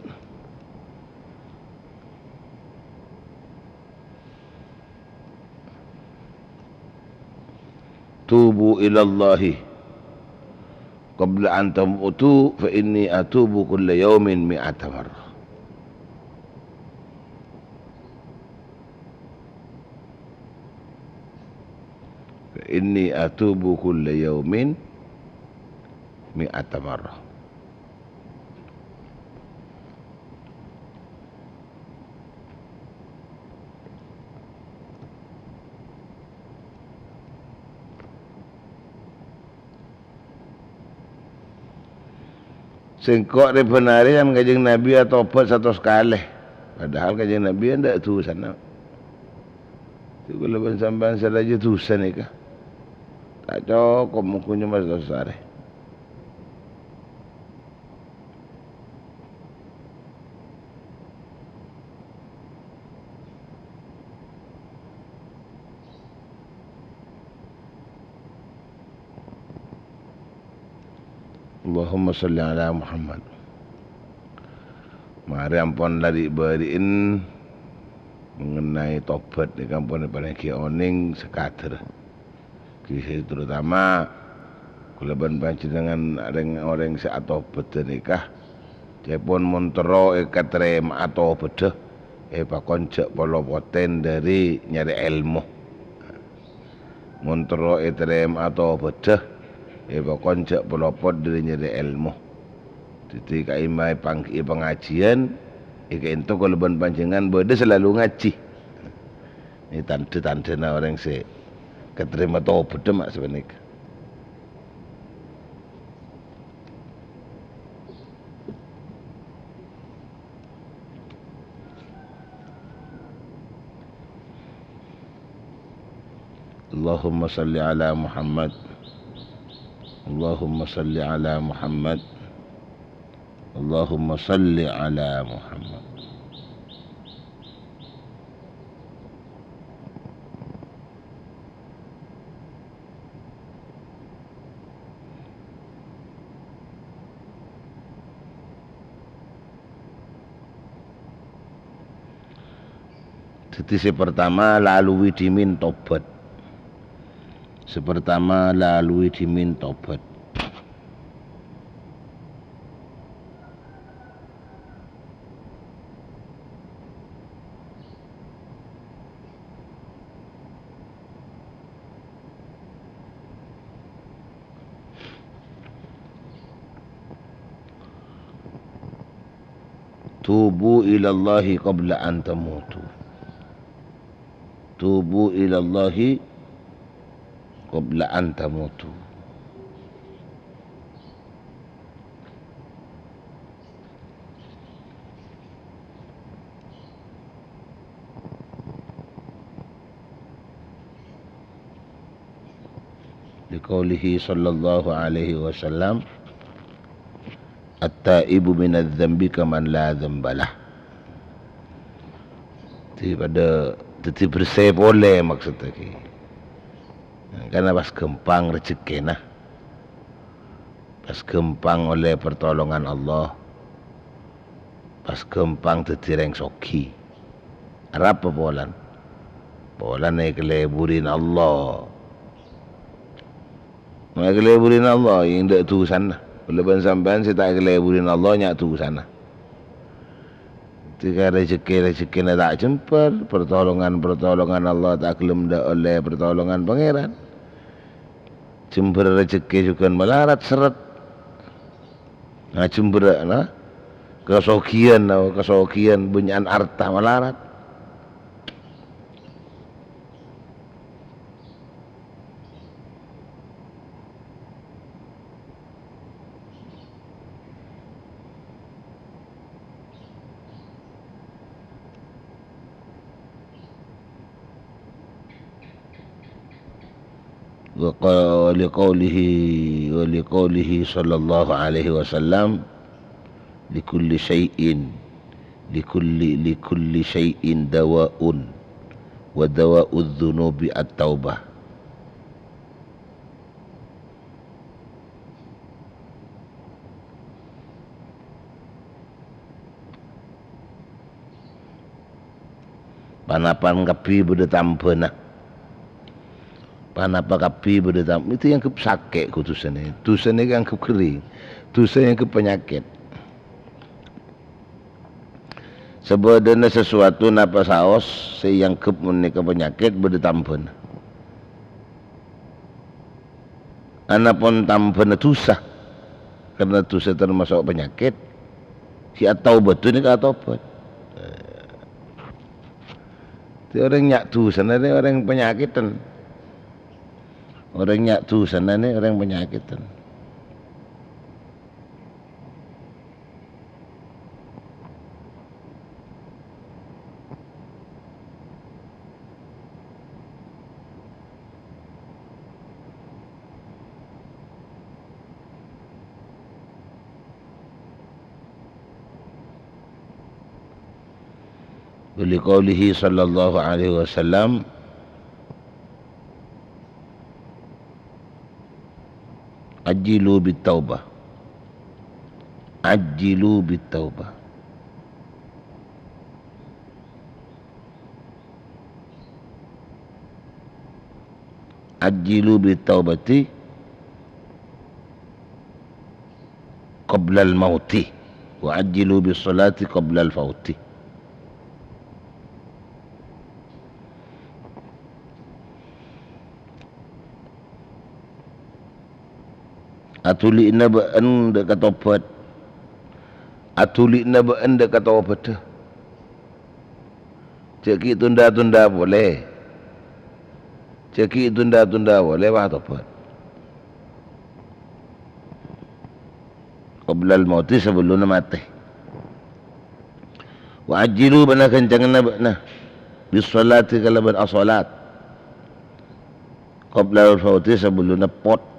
"Tubu ilallahi qabla an tamutu, fa inni atubu kulla yaumin mi'ata marrah." "Fa inni atubu kulla yaumin mi'ata marrah." Sèngko' rè bân arè kan Kanjeng Nabi atobhât satos kalè. Padahal Kanjeng Nabi endâ' dhusana. Dhâddhi kaulâ bân sampèyan sadhâjâ dhusa nèka. Ta' cokop mongghu nyoma satos arè. Allahumma shalli ala Muhammad. Marè ampon la ri'-bâri'in mengenai tobat nèka ampon èparèngaghi onèng sakadâr. Ghi sè terutama kaulâ bân panjhennengngan rèng-orèng sè atobhâdhâ nèka, ca'èpon mon terro èkatarèma'a tobhâddhâ, èpakon jhâ' polo potèn dâri nyarè èlmo. Mon terro ètarèma'a tobhâddhâ, èpakon jhâ' polo pot dâri nyarè èlmo. Dhâddhi ka'imma èpangghi'i pangajiyân, èkaènto kaulâ bân panjhennengngan bâdâ selalu ngajhi. Nèka tandhâ-tandhâna orèng sè katarèma tobhâddhâ ma' sapanèka. Allahumma shalli ala Muhammad. Allahumma shalli ala Muhammad. Allahumma shalli ala Muhammad. Dhâddhi sè partama, laluwi dhimèn tobat. Sè partama, laluwi dhimèn tobat. Tubu ilallahi qabla an tamutu. Tubu ilallahi qabla an tamutu. Liqaulihi sallallahu alaihi wasallam, "At-taibu minadz-dzambi kaman la dzambalah." Dhâddhi padâ, dhâddhi bersè polè maksoddhâ ghi. Karna pas ghâmpang rejekkèna. Pas ghâmpang ollè pertolongan Allah. Pas ghâmpang dhâddhi rèng soghi. Arapa polana? Polana èkalèburina Allah. Mon èkalèburina Allah, yâ endâ' dusana. Kaulâ bân sampèyan sè ta' èkalèburina Allah, nya' dusana. Dhâddhi ka rejekkè-rejekkèna ta' jembhâr, pertolongan-pertolongan Allah ta' ghellem dâ' ollè pertolongan Pangèran. Jembhâr rejekkè jhughân malarat, sèrrèt. Nah, jembhârâna kasoghiyân, kasoghiyân bânnya'an arta malarat. Wa qa-, wa liqaulihi, wa liqaulihi sallallahu alaihi wasallam, "Likulli syai'in, likulli, likulli syai'in dawa'un, wa dawa'udz dzunubi at-taubah." Panapa kabbhi bâdâ tambhâna. Panapa kabbhi bâdâ tam-, itu èangghep sakè' ghu dusana. Dusana èangghep ghering. Dusa èangghep panyakèt. Sabâdâna sasuatu napa saos sè èangghep panèka panyakèt bâdâ tambhâna. Anapon tambhâna dusa, karna dusa tamaso' panyakèt, sè ataobât nèka atobat. Dhâddhi orèng nya' dusana nè orèng panyakèdhân. Orèng nya' dusana nè orèng panyakèdhân. Wa liqaulihi sallallahu alaihi wasallam, "Ajjilu bit taubah. Ajjilu bit taubah." Ajjilu bit taubati qablal mauti, wa ajjilu bis salati qablal fauti. Aduli'na bâ'en dâ' ka tobat. Aduli'na bâ'en dâ' ka tobatta. Jhâ' ghi' tunda-tunda polè. Jhâ' ghi' tunda-tunda polè, wah, tobat. Qablal mauti, sabellunna matè. Wa ajjilu, bân aghâncanganna bâ'na, bis sholati, kalabân asholat, qablal fauti, sabellunna pot.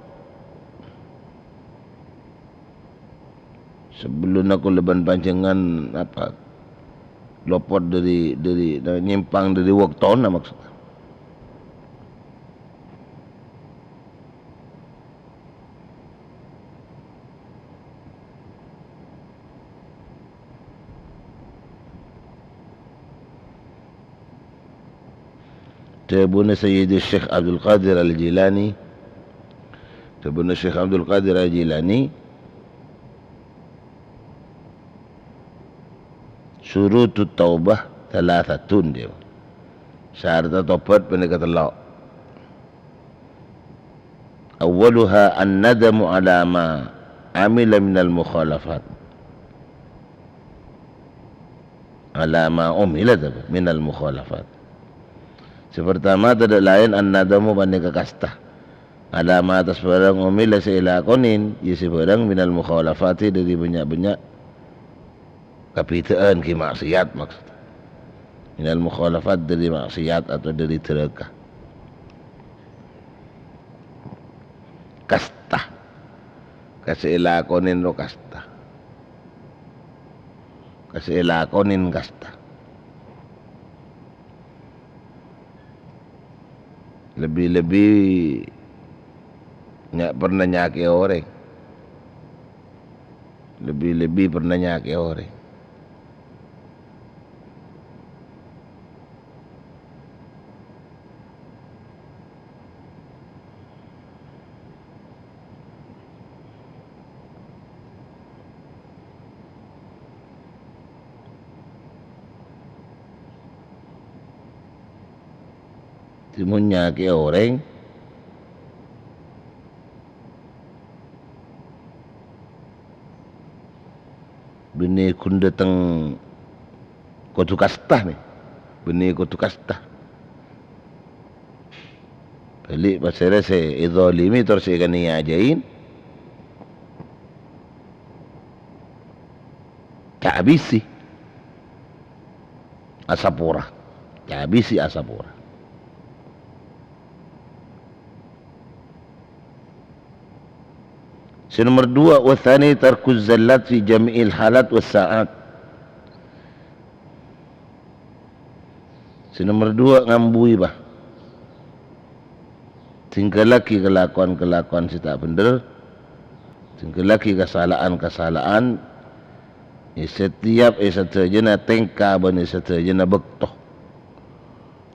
Sabellunna kaulâ bân panjhennengngan, apa, lopot dâri, dâri, nyèmpang dâri bâktona, maksudnya. Dhâbuna Sayyidi Syekh Abdul Qadir Al-Jilani, dhâbuna Syekh Abdul Qadir Al-Jilani, "Syurutut taubah thalathatun," jâ. Syarat tobat panèka tello'. "Awwaluha an-nadamu ala ma amila minal mukhalafat." Ala ma umila, tapi, minal mukhalafat. Sè partama, tadâ' laèn an-nadamu panèka kasta. Ala ma, attas bhârâng umila sè èlakonè, iyâ sè bhârâng minal mukhalafati dâri bânnya'-bânnya' kabidhâ'ân, ghi maksiat maksud. Minal mukhalafat dâri maksiat atau dâri dhârâka. Kasta. Ka sè èlakonè ro kasta. Ka sè èlakonè kasta. Lebbi-lebbi nya-, pernah nyakè'è orèng. Lebbi-lebbi pernah nyakè'è orèng. Dhimon nyakè'è orèng, bânnè ghun dâteng kodhu kasta, nè. Bânnè kodhu kasta. Bâli' pasèra sè èdhâlimi tor sè èkanèyajâi, ta' abisi asapora. Ta' abisi asapora. Sè nomer duwâ', "Wa tsani tarkuz zallat fi jami'il halat was sa'at." Sè nomer duwâ', ngambuwi, bâ. Tingghâllaghi kalakowan-kalakowan sè ta' bhendher. Tingghâllaghi kasala'an-kasala'an è setiap, è sadhâjâna tèngka bân è sadhâjâna bâkto.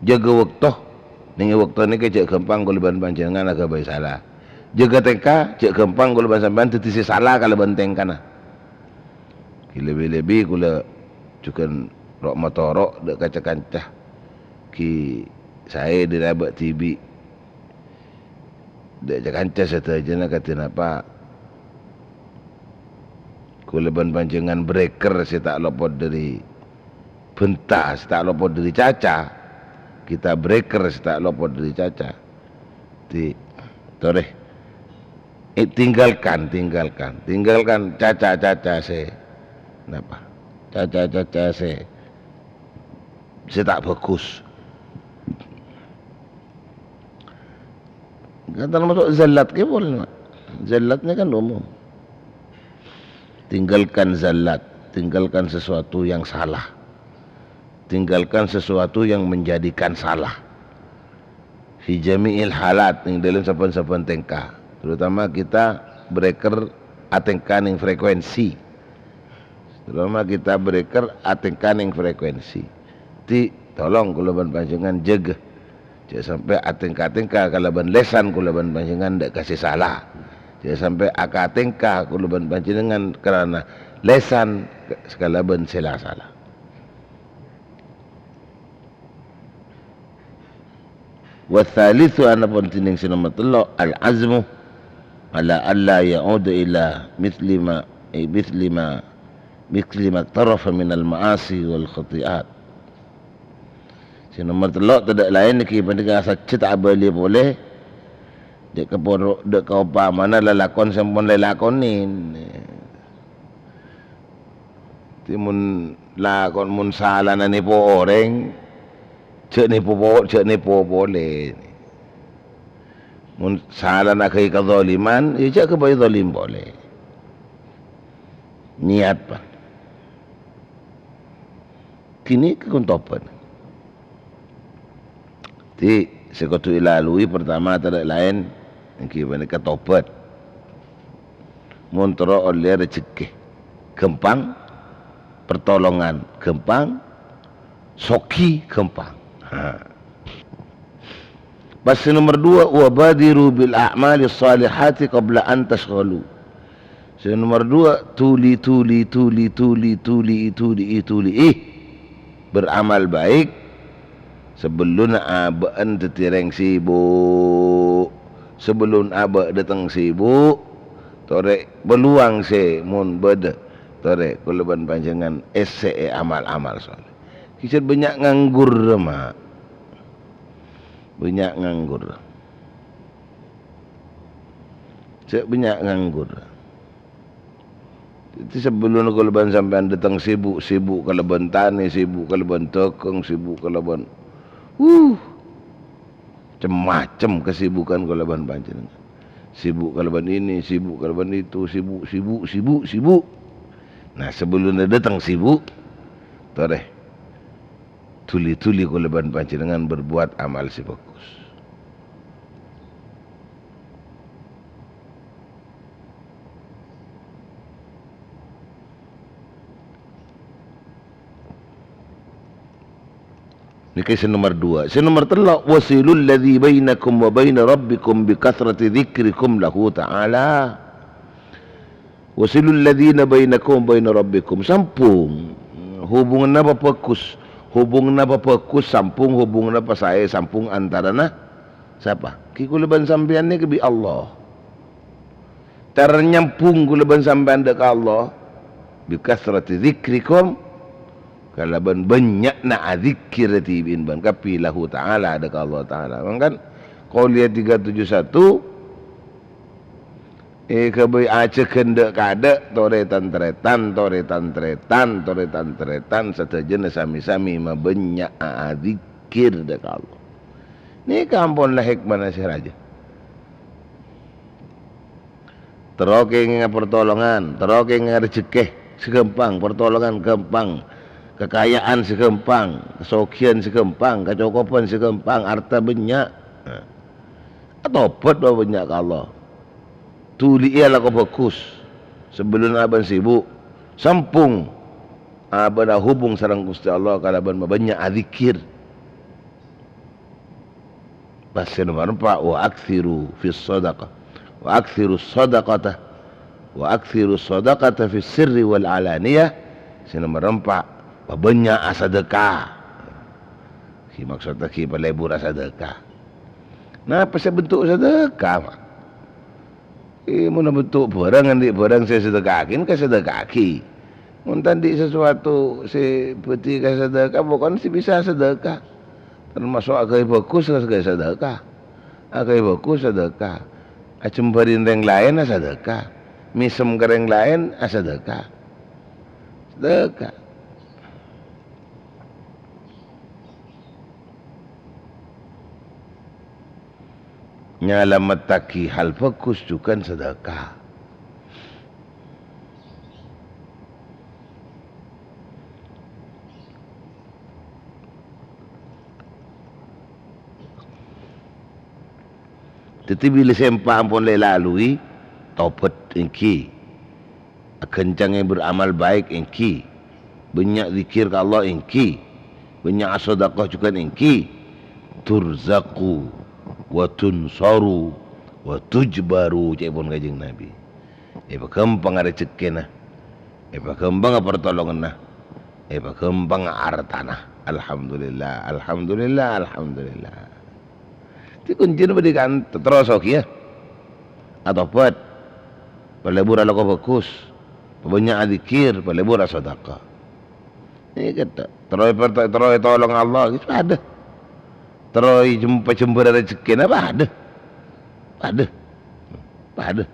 Jâgâ bâkto, nèng è bâkto nèka jhâ' ghâmpang kaulâ bân panjhennengngan aghâbây sala. Jâgâ tèngka, jhâ' ghâmpang kaulâ bân sampèyan dhâddhi sè sala kalabân tèngkana. Ghi lebbi-lebbi kaulâ jhughân ro'-matoro' dâ' ca-kanca. Ghi saè dâri abâ' dhibi'. Dâ' ca-kanca sadhâjâna kadhi napa? Kaulâ bân panjhennengngan breker sè ta' lopot dâri bhânta, sè ta' lopot dâri caca. Kita breker sè ta' lopot dâri caca. Di, torè. Eh, tinggalkan, tinggalkan. Tinggalkan caca-caca sè, napa? Caca-caca sè, sè ta' bhâghus. Kan termasuk zallat kè polè, Mak. Zallatnya kan umum. Tinggalkan zallat, tinggalkan sesuatu yang salah. Tinggalkan sesuatu yang menjadikan salah. Fi jami'il halat, nèng dâlem sabbhân-sabbhân tèngka. Terutama kita breker atèngka nèng frekuensi. Terutama kita breker atèngka nèng frekuensi. Di, tolong kaulâ bân panjhennengngan jâgâ. Jhâ' sampè' atèngka-tèngka kalabân lèsan kaulâ bân panjhennengngan dâ' ka sè sala. Jhâ' sampè' aka-tèngka kaulâ bân panjhennengngan karana lèsan kalabân sè la-sala. Wa tsalitsu, anapun dhinèng sè nomer tello', al-azmu ala alla ya'uda ila mitsli ma, eh, mitsli ma, mitsli ma iqtarafa minal ma'asi wal khati'at. Sè nomer tello' tadâ' laèn nèkè panèka sajjhâ ta' abâli polè, dâ' ka poro-, dâ' ka ompamana lalakon sè ampon èlakonè. Dhimon lakon, mon salana nèpo orèng, jhâ' nèpo po-, jhâ' nèpo polè. Mon salana aghâbây kadhâliman, ya jhâ' aghâbây dhâlim polè. Niat, Pak. Ghânèka ghun tobat. Dhâddhi, sè kodhu èlalui partama tadâ' laèn, èngghi panèka tobat. Mon terro ollè rejhekkè, ghâmpang, pertolongan, ghâmpang, soghi, ghâmpang. Ha. Pas sè nomer duwâ', "Wa badiru bil a'malis shalihati qabla an tasyghalu." Sè nomer duwâ', tuli, tuli, tuli, tuli, tuli, tuli, tuli, beramal baik sabellunna abâ'na dhâddhi rèng sibuk. Sabellun abâ' dhâteng sibuk, torè peluang sè mon bâdâ, torè kaulâ bân panjhennengngan èssè'è amal-amal shaleh. Kèjhât bânnya' nganggur, ma'. Bânnya' nganggur. Sè bânnya' nganggur. Dhâddhi, sabellunna kaulâ bân sampèyan dhâteng sibuk, sibuk kalabân tanè, sibuk kalabân dhâghâng, sibuk kalabân, uh, cem-macem kesibukan kaulâ bân panjhennengngan. Sibuk kalabân ini, sibuk kalabân itu, sibuk, sibuk, sibuk, sibuk. Nah, sabellunna dhâteng sibuk, torè, tuli-tuli kaulâ bân panjhennengngan berbuat amal sè bhâghus. Nèka sè nomer duwâ'. Sè nomer tello', "Wasilul ladzi bainakum wa baina rabbikum bi kathrati dzikrikum lahu ta'ala." "Wasilul ladzina bainakum wa baina rabbikum." Sampung hubunganna pabhâghus. Hubunganna pabhâghus, sampung hubunganna pasaè, sampung antarana sapa? Ghi kaulâ bân sampèyan nèka bi' Allah. Cara nyambung kaulâ bân sampèyan dâ' ka Allah, "Bi kathrati dzikrikum," kalabân bânnya'na adzikkir dhibi'in bân kabbhi lahu ta'ala dâ' ka Allah Ta'ala. Mangkana, Qauliyah tiga tujuh satu, èghâbây ajhâghân dâ'-kadâ', torè tan-tarètan, torè tan-tarètan, torè tan-tarètan, sadhâjâna sami-sami mabânnya'a adzikkir dâ' ka Allah. Nèka ampon la hèkmana sè rajâ. Terro kèngènga partolongan, terro kèngènga rejhekkè sè ghâmpang, partolongan ghâmpang, kakaja'an sè ghâmpang, kasoghiyân sè ghâmpang, kacokopan sè ghâmpang, arta bânnya'. Nah, atobhât bâbânnya' ka Allah. Duli'è alako bhâghus, sabellunna abâ'na sibuk, sampung abâ'na hubung sareng Ghustè Allah kalabân mabânnya' adzikkir. Pas sè nomer empa', "Wa aktsiru fis shadaqah." "Wa aktsiru shadaqata." "Wa aktsiru shadaqata fis sirri wal alaniyah." Sè nomer empa', pabânnya' asadhâka. Ghi maksodda ghi palebur asadhâka. Napa sè bentuk sadhâka, Pak? Eh, mon bentuk barang, andi' barang sè sadhâka'aghi, kasadhâka'aghi. Mon ta' andi' sesuatu sè bhâdhi kasadhâka, pokokna sè bisa sadhâka. Termasuk aghâbây bhâghus, aghâbây sadhâka. Aghâbây bhâghus, sadhâka. Ajembhârin rèng laèn, asadhâka. Mèsem ka rèng laèn, asadhâka. Sadhâka. Nyalamettaghi hal bhâghus jhughân sadhâka. Dhâddhi, bilâ sè empa' ampon la èlaluwi, tobhât èngghi. Aghâncangè beramal baik èngghi. Bânnya' dzikir ka Allah èngghi. Bânnya' asadhâka jhughân èngghi. "Turzaqu wa tunsaru wa tujbaru," ca'èpon Kanjeng Nabi. Èpaghâmpangnga rejhekkèna. Èpaghâmpangnga partolonganna. Èpaghâmpangnga artana. Alhamdulillah, alhamdulillah, alhamdulillah. Dhâddhi, koncèna bâdâ è ka'dinto, terro soghiyâ. Atobhât. Palebur alako bhâghus. Pabânnya' adzikkir, palebur asadhâka. Nèka ta', terro èpert-, terro ètolong Allah, ghi padâ. Terro èjem-, èjembhârâ rejhekkèna padâ. Padâ. Padâ.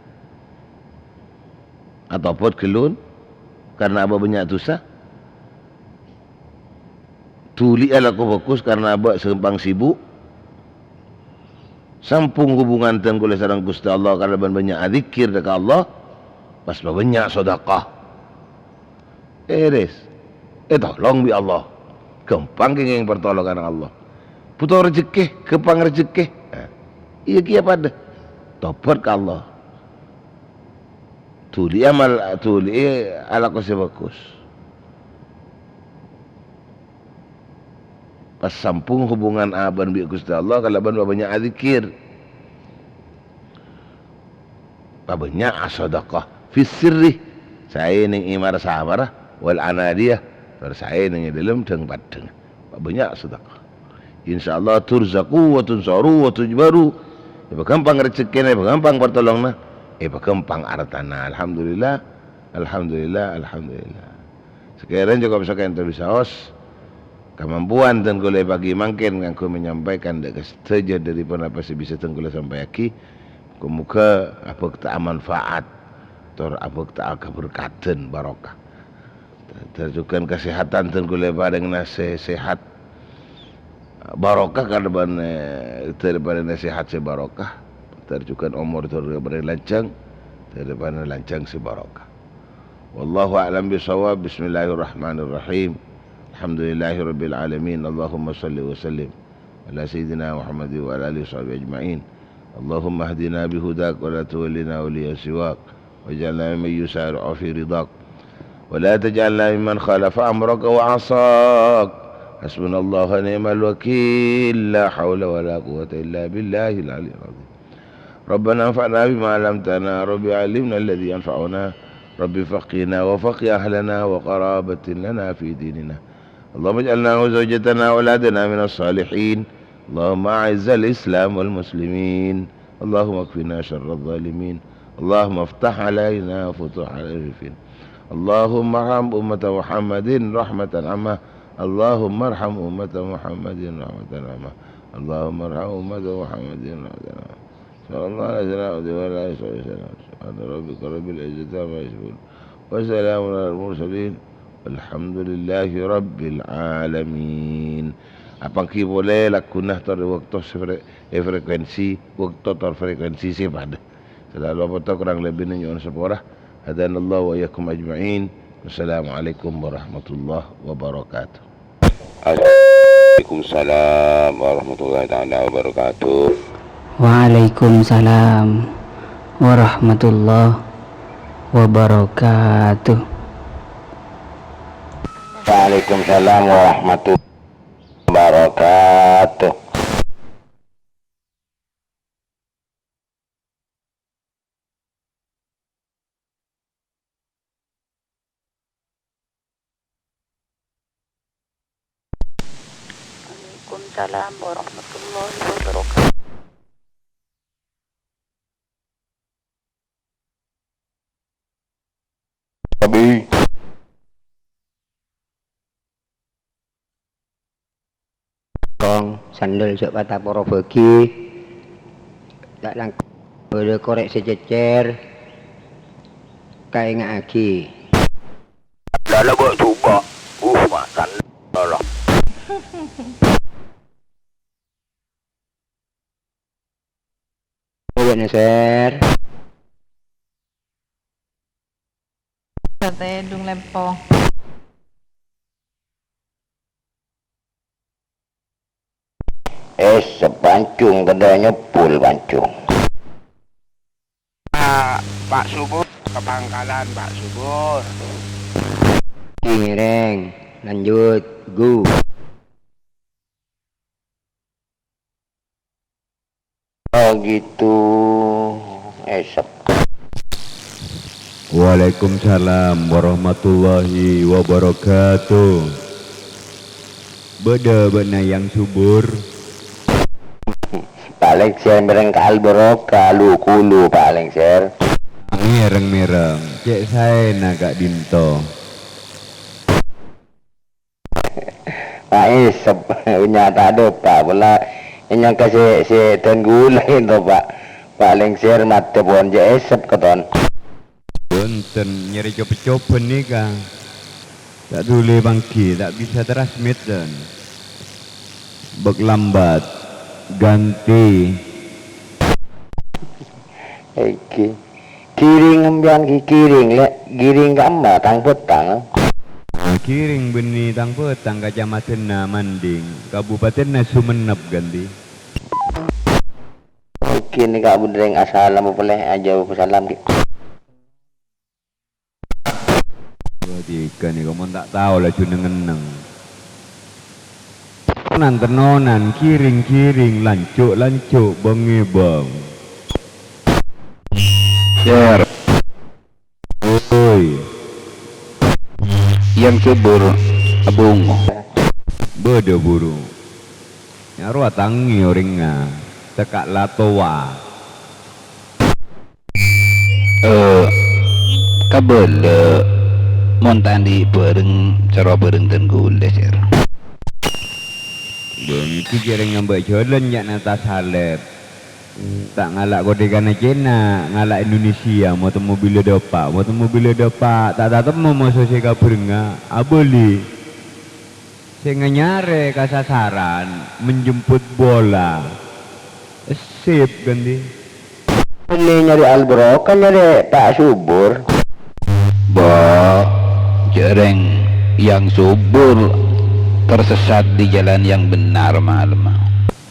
Atobhât ghâllu, karna abâ' bânnya' dhusa. Duli'è alako bhâghus karna abâ' sè ghâmpang sibuk. Sampung hubungan dhân kaulâ sareng Ghustè Allah kalabân bânnya' adzikkir dâ' ka Allah, pas pabânnya' sadhâka. Èrès. Ètolong bi' Allah. Ghâmpang kèngèng partolonganna Allah. Bhuto rejhekkè, ghâmpang rejhekkè. Nah, iyâ kèya padâ. Tobhât ka Allah. Duli'è amal, duli'è alako sè bhâghus. Pasambhung hubungan abâ'na bi' Ghustè Allah kalabân pabânnya' adzikkèr. Pabânnya' asadaqah fis sirri, saè neng è mara-samara, wal alaniyah, tor saè neng è dhâlem dhâng-paddhâng. Pabânnya' sadaqah. Insyaallah turzaqu wa tunsaru wa tujbaru. Èpaghâmpang rejhekkèna, èpaghâmpang partolonganna, èpaghâmpang artana. Alhamdulillah, alhamdulillah, alhamdulillah. Sakèrana cokop saka'ènto bisaos. Kamampowan dân kaulâ è pagi mangkèn kaangghuy manyampaikan dâ' ka sadhâjâ dâri ponapa sè bisa dân kaulâ sampaiaghi. Moghâ-moghâ abhâkta manfaat, tor abhâkta kaberkadhân barokah. Tor jhughân kasèhadhân dân kaulâ èparèngana sè sèhat. Barokah kalabân, eh, dâri parèngana sèhat sè barokah. Tor jhughân omor tor parèngana lanjhâng, dâri parèngana lanjhâng sè barokah. Wallahu a'lam bishawab. Bismillahirrahmanirrahim. Alhamdulillahirabbil alamin. Allahumma shalli wa sallim ala sayyidina Muhammadin wa ala alihi wa sahbihi ajma'in. Allahumma hdina bihudak wa la tuwallina waliyan siwak. Waj'alna mimman yusari'u fi ridak. Wa la taj'alna mimman khalafa amraka wa asak. Hasbunallahu wa ni'mal wakil. La haula wa la quwwata illa billahil aliyyil azim. ربنا انفعنا بما علمتنا، رب علمنا الذي ينفعنا، رب فقهنا وفقه أهلنا وقرابة لنا في ديننا. اللهم اجعلنا وزوجتنا وأولادنا من الصالحين. اللهم أعز الإسلام والمسلمين. اللهم اكفنا شر الظالمين. اللهم افتح علينا فتوح العارفين. اللهم ارحم أمة محمد رحمة عامة. اللهم ارحم أمة محمد رحمة عامة. اللهم ارحم أمة محمد رحمة عامة. Sallallahu alaihi wasallam. Subhana rabbika rabbil izzati amma yasifun. Wa salamun alal mursalin. Walhamdulillahi rabbil alamin. Apangghi polè lagghuna tor è bâkto sè fre-, è frekuensi, bâkto tor frekuensi sè padâ. Salalu apoto korang lebbina nyo'on sapora. Hadanallahu wa iyyakum ajma'in. Wassalamualaikum warahmatullahi wabarakatuh. Waalaikumsalam warahmatullahi taala wabarakatuh. Waalaikumsalam warahmatullahi wabarakatuh. Waalaikumsalam warahmatullahi wabarakatuh. Waalaikumsalam warahmatullahi wabarakatuh. Abi. Kong, sandal jhâ' pataporo bâgi. Ta' langkong bâdâ korèk sè cècèr. Kaènga'aghi. Lala kok coba. Uh, makan. Lala. Iya, Neser. Satè dung lempo. Eh, sepancung kedanya pul pancung. Pak, Pak Subur, ke pangkalan Pak Subur. Ngiring, lanjut, gu. Oh gitu, esep. Waalaikumsalam warahmatullahi wabarakatuh. Bâdâ bâ'na Yang Subur? Palèng sè mèrèng ka Al-Barokah, lu-kulu palèng, Sèr. Mèrèng-mèrèng, cè' saèna ka'dinto. Pak Esep, nyata dâpa', pola nyangka sè, sè dhân ghulâ ento, Pak. Pak Lengser madhep pon jâ' Esep katon. Bhunten, nyarè cop-copan nèka. Ta' dhuli pangghi, ta' bisa transmit, dân. Bâk lambat. Ganti. Èngghi. Ghiring sampèyan ghi-, ghiring, Lè'. Ghiring ka'emma, tang-bhâtang. Ghiring bânnè tang-bhâtang, Kacamadhânna Manding, Kabupatènna Songennep, Ganti. Èngghi nèka bhunten, assalamualaikum, ajâwâb salam, ghi. Dua tiga nèko mon ta' tao laju neng-enneng. Tenonan-tenonan, ghiring-ghiring, lanjhu'-lanjhu', bâng-ngèbâng. Cer. Woi. Yang subur abungo. Bâdâ buru. Nyaro atangè orèngnga, tekka' la towa. Eh, kabâlâ mon ta' andi' bhâreng, soro bhâreng dân ghulâ, Cer. Bângkè jhâreng ngambâ' jhâlân nya'na tasalèp. Ta' ngala' kodhikana Cèna, ngala' Indonesia, moto mobilla dâpa', moto mobilla dâpa', ta' tatemmo moso sè kabhârengnga, abâli. Sè nganyarè kasasaran, menjemput bola. Sip, ghândhi. Bânnè nyarè Al-Barokah, nyarè Pa' Subur. Ba, jhâreng yang subur tersesat di jalan yang benar malemma.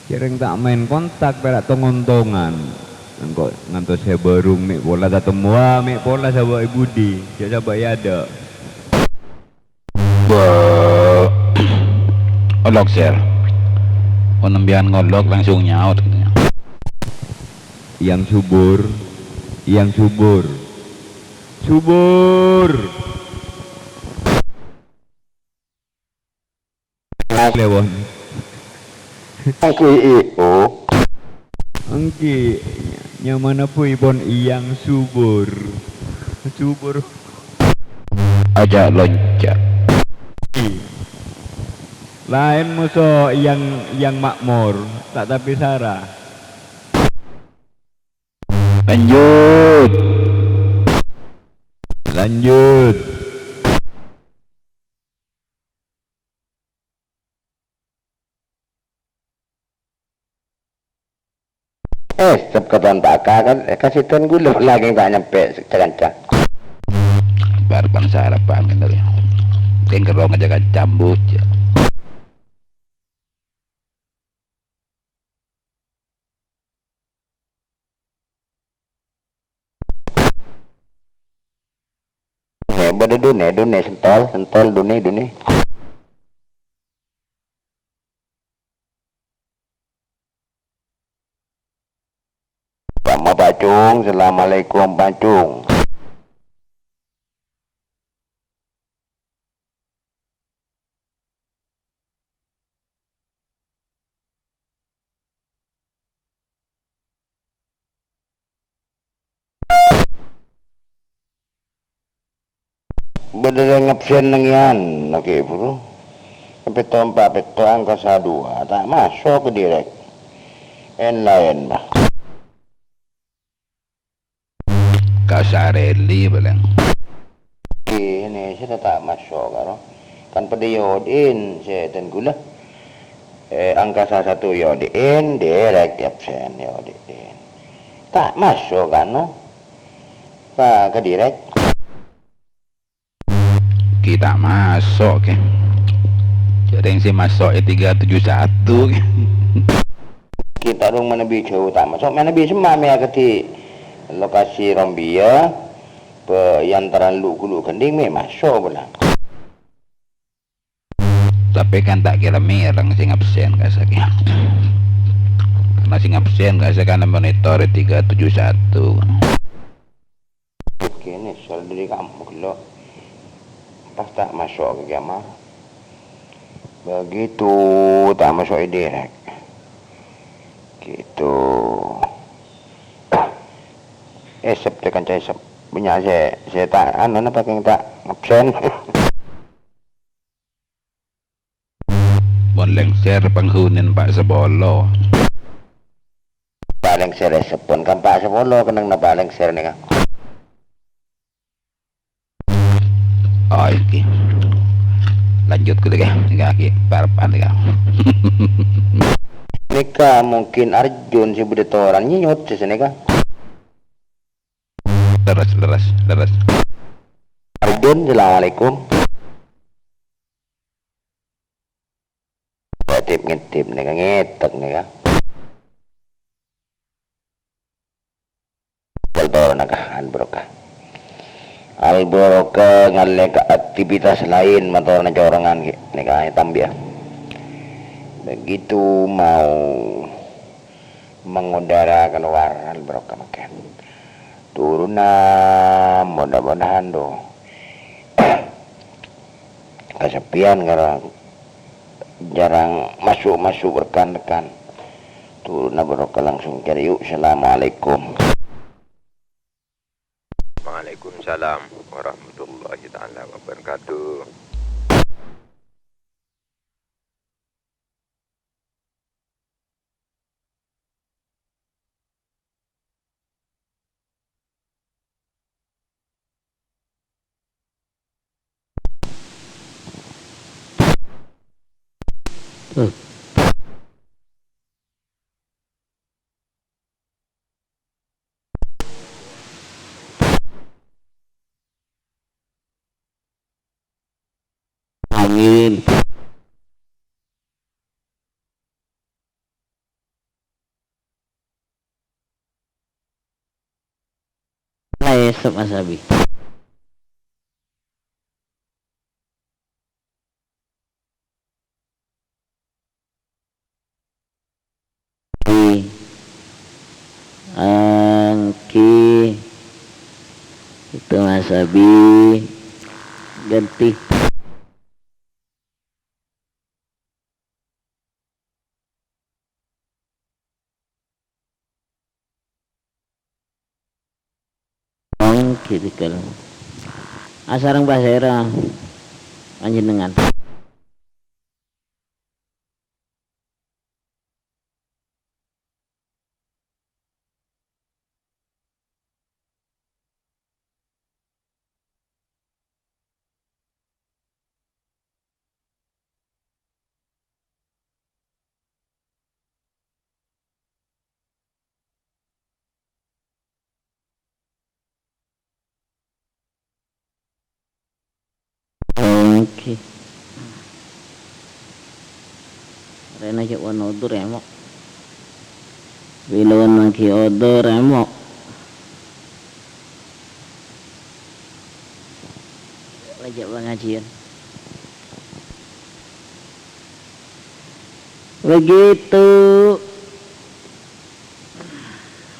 Jhâreng ta' maèn kontak, pèra' tong-ontongan. Engko' ngantos sè bârung mè' pola tatemmowa, mè' pola sabâ' è budi, jhâ' sabâ' è adâ'. Bâ, olok, Ser. Mon sampèyan ngolok, langsung nyaot. Yang subur, yang subur. Subur! Lewon. Èngghi, I O. Èngghi, nyamana bhuy pon Iyang Subur. Subur. Aja' lonca'. Laèn moso Iyang, Iyang Makmur, ta' tapè sara. Lanjut. Lanjut. Eh, sep katon paka kan, eh, kasèdhân ghulâ lagi ta' nyampè' sakanca. Bar bangsa Arab kan, kan, kan. Kèng kerrong aja kan cambuk, ya. Eh, bâdâ dunè, dunè, sentol, sentol, dunè, dunè. Sama Pak Cung, assalamualaikum Pak Cung. Bâdâ sè ngabsen nèng Iyan, oke, buru. Pètto empa' pètto angka saduwâ, ta' maso' ka direct. En-laen, bah. Ka Sareli palèng. Ini sè ta' maso' karo. Kan padâ Yodin sè ten ghulâ. Eh, angka sa satu Yodin, direct absen Yodin. Ta' maso' kan, no? Ka, ka direct. Ghi' ta' maso', ghi. Jhâreng sè maso' è tiga tujuh satu, ghi. Ghi' ta' rong manabi jhâu ta' maso', manabi semma' mè' akadhi lokasi Rombia, bâ, è antarana lu'-ghulu' ghândhing mè' maso' polana. Tapè kan ta' kèra mèreng sè ngabsen ka'issa' ghi. Karna sè ngabsen ka'issa' kan monitor è tiga tujuh satu. Kènè, sèl dâri kampong ghellâ'. Pas ta' maso' ka kamar. Begitu ta' maso' è direct. Gitu. Èsep tè kanca èsep. Bânnya' sè, sè ta' anu napa kèng ta' ngabsen. Mon lèngsèr panghunina Pa' Sapolo. Palèngsèr èsepon kan Pa' Sapolo kennengnganna palèngsèr nèka. Oh, iki. Lanjut ghâllu, ghi. Nèka, ghi. Parebbhân nèka. Nèka mungkin Arjun sè bâdâ toran nyènyot sè nèka. Leres, leres, leres. Arjun, assalamualaikum. Ngedip-ngedip nèka, ngètek nèka. Mator nèka, Al Barokah. Al Barokah ngallè ka aktivitas laèn, mator nèka corongan ghi, nèka, ètambâ. Begitu mau mengudara keluar, al barokah mangkèn. Turuna, mudah-mudahan, do, kaseppèyan karo jarang maso'-maso' rekan-rekan. Turuna barokah langsung cèra, yuk. Assalamualaikum. Waalaikumsalam warahmatullahi taala wabarakatuh. Amin. Mulai esok, Mas Abi. Angki itu Mas Abi ganti. Angki tikel. Asareng pasèra panjhennengngan? Oke. Rena cek wan odur ya, Mok. Bilon lagi odur ya, Mok. Lagi pengajian. Begitu.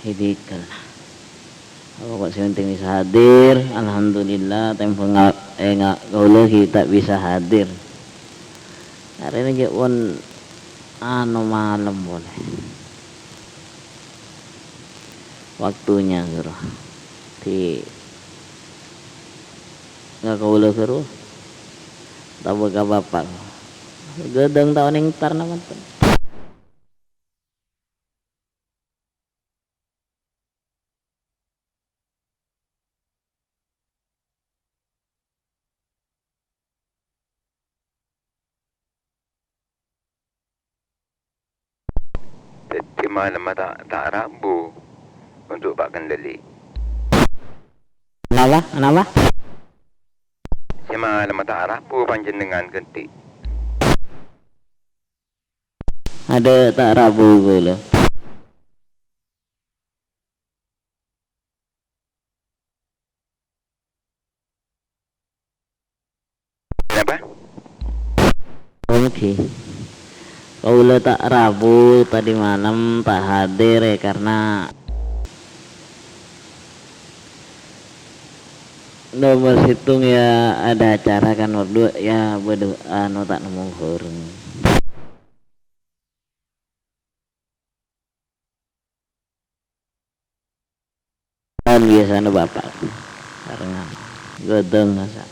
Hidikel. Pokok sè penting bisa hadir, alhamdulillah, tempo nga-, eh, nga-, kaulâ ghi' ta' bisa hadir. Arèna jâ' pon, anu, malem polè. Waktunya, ghuru. Di, nga-, kaulâ, ghuru. Tabâ ka Bapa'. Ghâdhâng taon èntar napa enten? Dhâddhi malemma ta', ta' rabu untuk Pak Kendali. Napa? Napa? Sè malemma ta' rabu panjhennengngan ghântè. Adâ' ta' rabu ghulâ. Kenapa? Oke. Kaulâ ta' rabu tadi malam, ta' hadir, ya, karena nomor sèttong, ya, ada acara kan, nomor dua, ya, bâdâ, anu, ta' nemmo bhâreng. Kan biasana Bapa' barengan. Ghâdhâng masa'.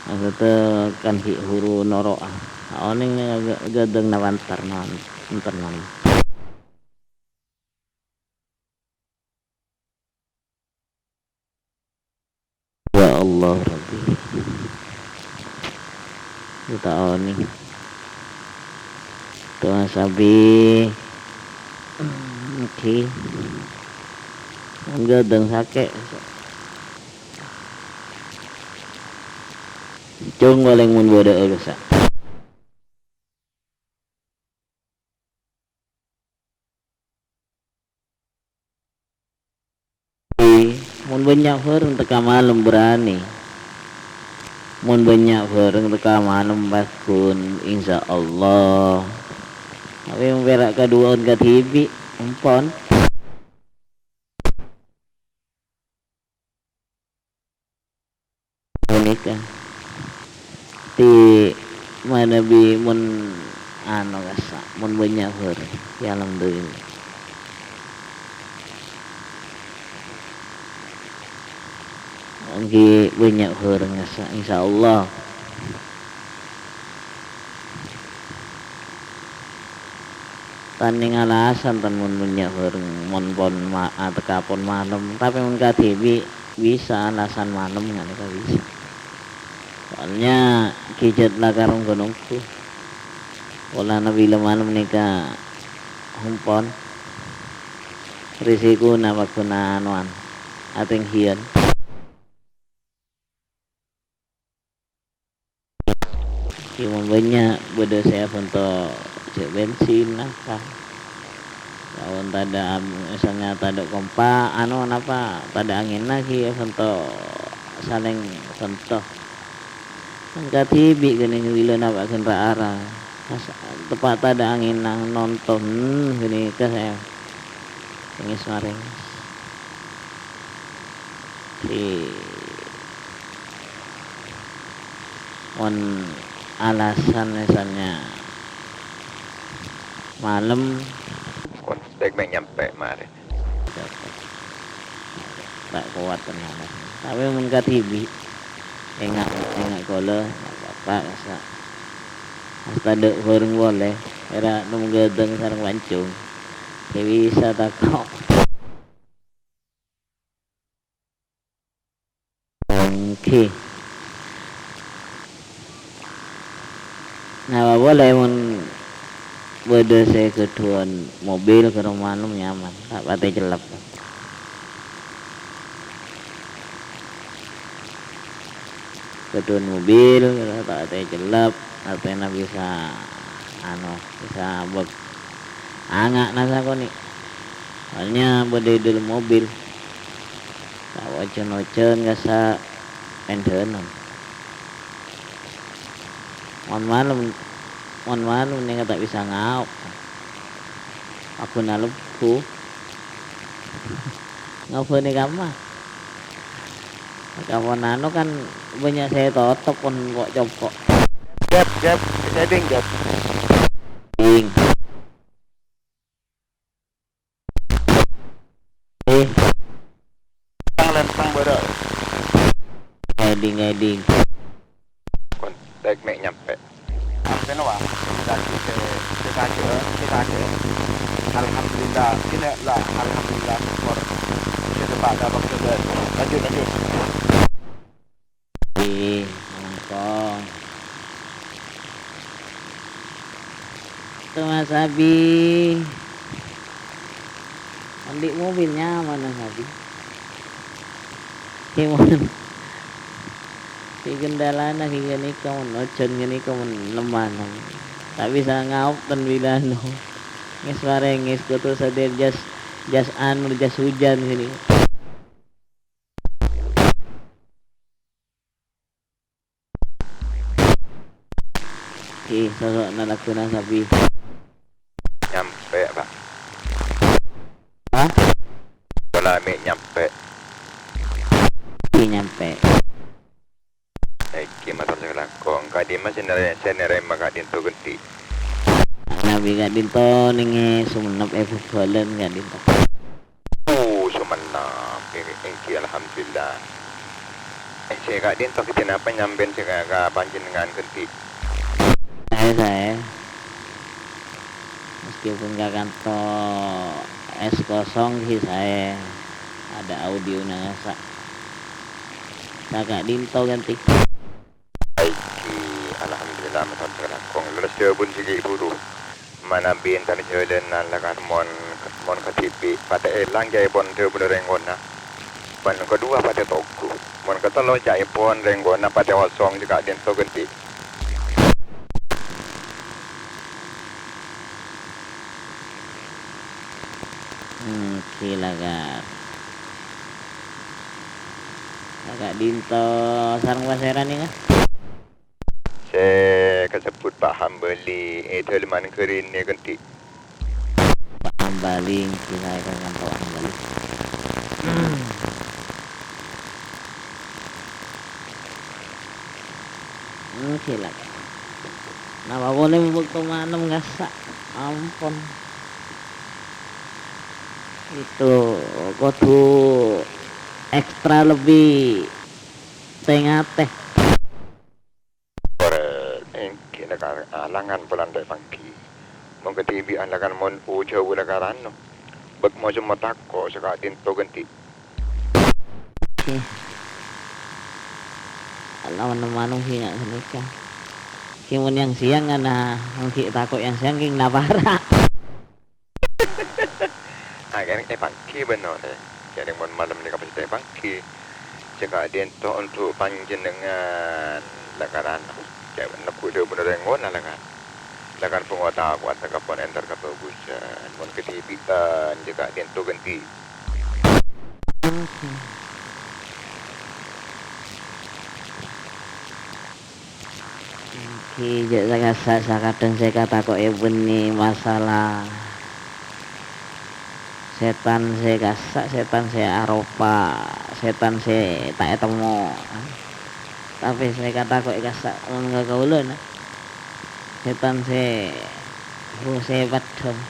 Maksudnya kan ghi' buru noro'a. Ta' onèng ghâ-, ghâdhâng nawantar nawan-, nèntar nawan. Ya Allah Rabbi. Lu ta' onèng. Tuhan Sabi. Oke. Ghâdhâng sakè'. Cung palèng mon bâdâ'â kassa'. Mon bânnya' bhâreng tekka malem berani. Mon bânnya' bhâreng tekka malem pagghun, insyaallah. Tapè mon pèra' kaduwâ'ân kadhibi', empon. Ghânèka. Ti manabi mon, anu, kassa', mon bânnya' bhâreng, ya alhamdulillah. Èngghi bânnya' bhâreng, kassa', insyaallah. Tanèng alasan, tan, mon bânnya' bhâreng, mon pon ma-, ateka pon malem. Tapè mon kadhibi' bisa alasan malem, ghânèka bisa. Soalnya ghi' jhât lakar ongghu-nongghu. Polana bilâ malem nèka empon. Risikona pagghun anowan, atènggiyân. Ghi' mon bânnya' bâdâ sè abhânto jhâ' bensin apa. Lamun tadâ', am-, misalnya tadâ' kompa, anu, napa, tadâ' angenna ghi' abhânto salèng bhânto. Kan kadhibi' ghânèka bilâ napa' ghân ra-ara. Pas teppa' tadâ' angenna nonton, hmm, ghânèka sè ngès-marèngès. Di Mon alasan misalnya malem, Kon, sèk mè' nyampè' marè. Ta' kowat tenan. Tapè mon kadhibi', enga', enga' kaulâ, ta' apa-apa, kassa'. Pas tadâ' bhâreng polè, èra nem ghâdhâng sareng pancong. Ghi' bisa tako'. Èngghi. Napa polè mon bâdâ sè ghâdhuwân mobil, ghârong malem nyaman, ta' patè cellep. Ghâdhuwân mobil, ta' patè cellep, artèna bisa, anu, bisa bek-, anga'na sakonè'. Soalnya bâdâ è dâlem mobil. Ta' ojhân-ojhân kassa' endhânan. Mon malem, mon malem nèka ta' bisa ngaop. Aku nalebbhu. Ngabânè kamma? Kamma anu kan bânnya' sè totop pon po'-compo'. Jep, Jep, heading, Jep. Ding. Eh. Lempang, lempang, bârâ'. Heading, heading. Kon, sèk mè' nyampè'. Sampèyan, Wa. Dâddhi sè, sè kajâ, sè kajâ. Alhamdulillah. Kènè' la, alhamdulillah, syukur. Sè dâpa' ka maksud. Lanjut, lanjut. Ih, langkong. Tuh, Mas Abi. Andi' mobil nyaman, Mas Abi. Gimana? Di kendalana ghi ghânèka mon ojhân ghânèka mon lemmanan. Ta' bisa ngaop ten bilâno. Ngès marèngès kodhu sadhâjâ jas, jas anu, jas hujan ghânèka. Ih, soso'na lagguna Sabi. Nyampè, Pak. Hah? Pola mè' nyampè. Ih, nyampè. Èngghi mator sè langkong. Ka'dimma sè nèrè-, sè nèrèma ka'dinto ghântè? Nabi ka'dinto nèng è Sumenep, è Bhâbhâlân ka'dinto. Oh, Sumenep. Èngghi, èngghi, alhamdulillah. Eh, sè ka'dinto ghi' napa nyampèyan sè ka, ka panjhennengngan ghântè? Saè, saè. Meskipun ka kanto es kosong ghi' saè. Ada audiona sa-, sa ka'dinto ghântè. Èngghi, alhamdulillah, mator sè langkong. Lerres dhâbuna sè ghi' buru. Manabi entar jhâlânan lakar mon, mon kadhibi', patè èlang ca'èpon dhâbuna rèng kona. Mon kaduwâ patè togghu. Mon katello ca'èpon rèng kona patè osong sè ka'dinto ghântè. Hmm, ghi lakar. Ka'dinto sareng pasèra nèng, ah? Eh, kasebbhut Pa' Hambali, è dâlemman ghârinè kènè'. Pa' Hambali, ghi saè ka kantor Pa' Hambali. Hmm, ghi la. Napa polè bâkto malem kassa'? Ampon. Itu kodhu ekstra lebbi tè-ngatè. Korè, èngghi la ka-, alangan polana rè' pangghi. Mon kadhibi'ân la kan mon ojhâuwâ la karana. Bâk mosem matako' sè ka'dinto ghântè. Oke. Lawan manok sè nga' ghânèka. Kèng mon yang sèyang ana, mon ghi' tako' yang sèyang kèng napara. Akhèrra èpangghi bân orèng. Jhâ' mon malem nèka pas èpangghi. Sè ka'dinto onto' panjhennengngan la karana. Jhâ' neggu' dhâbuna rèng ngola la kan. La kan bhungo tako'an sè kabbhi èntar ka bhâghusân. Mon kadhibi'ân sè ka'dinto ghântè. Oke. Èngghi jhâ' sakassa' sakadhâng sè èkatako'è bânnè masalah sètan sè kassa', sètan sè aropa, sètan sè ta' ètemmo. Tapè sè èkatako'è kassa' mon ka kaulâ na, sètan sè, sè peddhâng.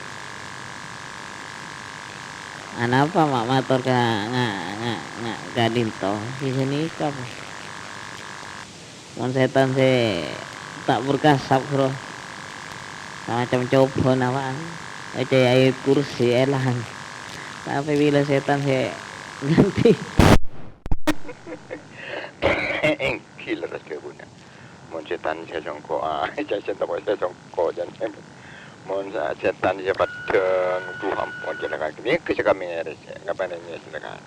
Anapa ma' mator ka nga-, nga-, nga-, ka'dinto? Sè ghânèka, Bos. Mon sètan sè ta' berkasap, Bro. Samacem coba nawa'an. Èca'è ayat kursi èlang. Tapè bilâ sètan sè ghântè. Èngghi lerres dhâbuna. Mon sètan sè songko', ah, sè sètan sè songko', jhân. Mon sa-, sètan sè peddhâng, dhu, ampon, jhâ' la kan. Nèka sè kamèrè, sè, ngapana nyè, sè la kan.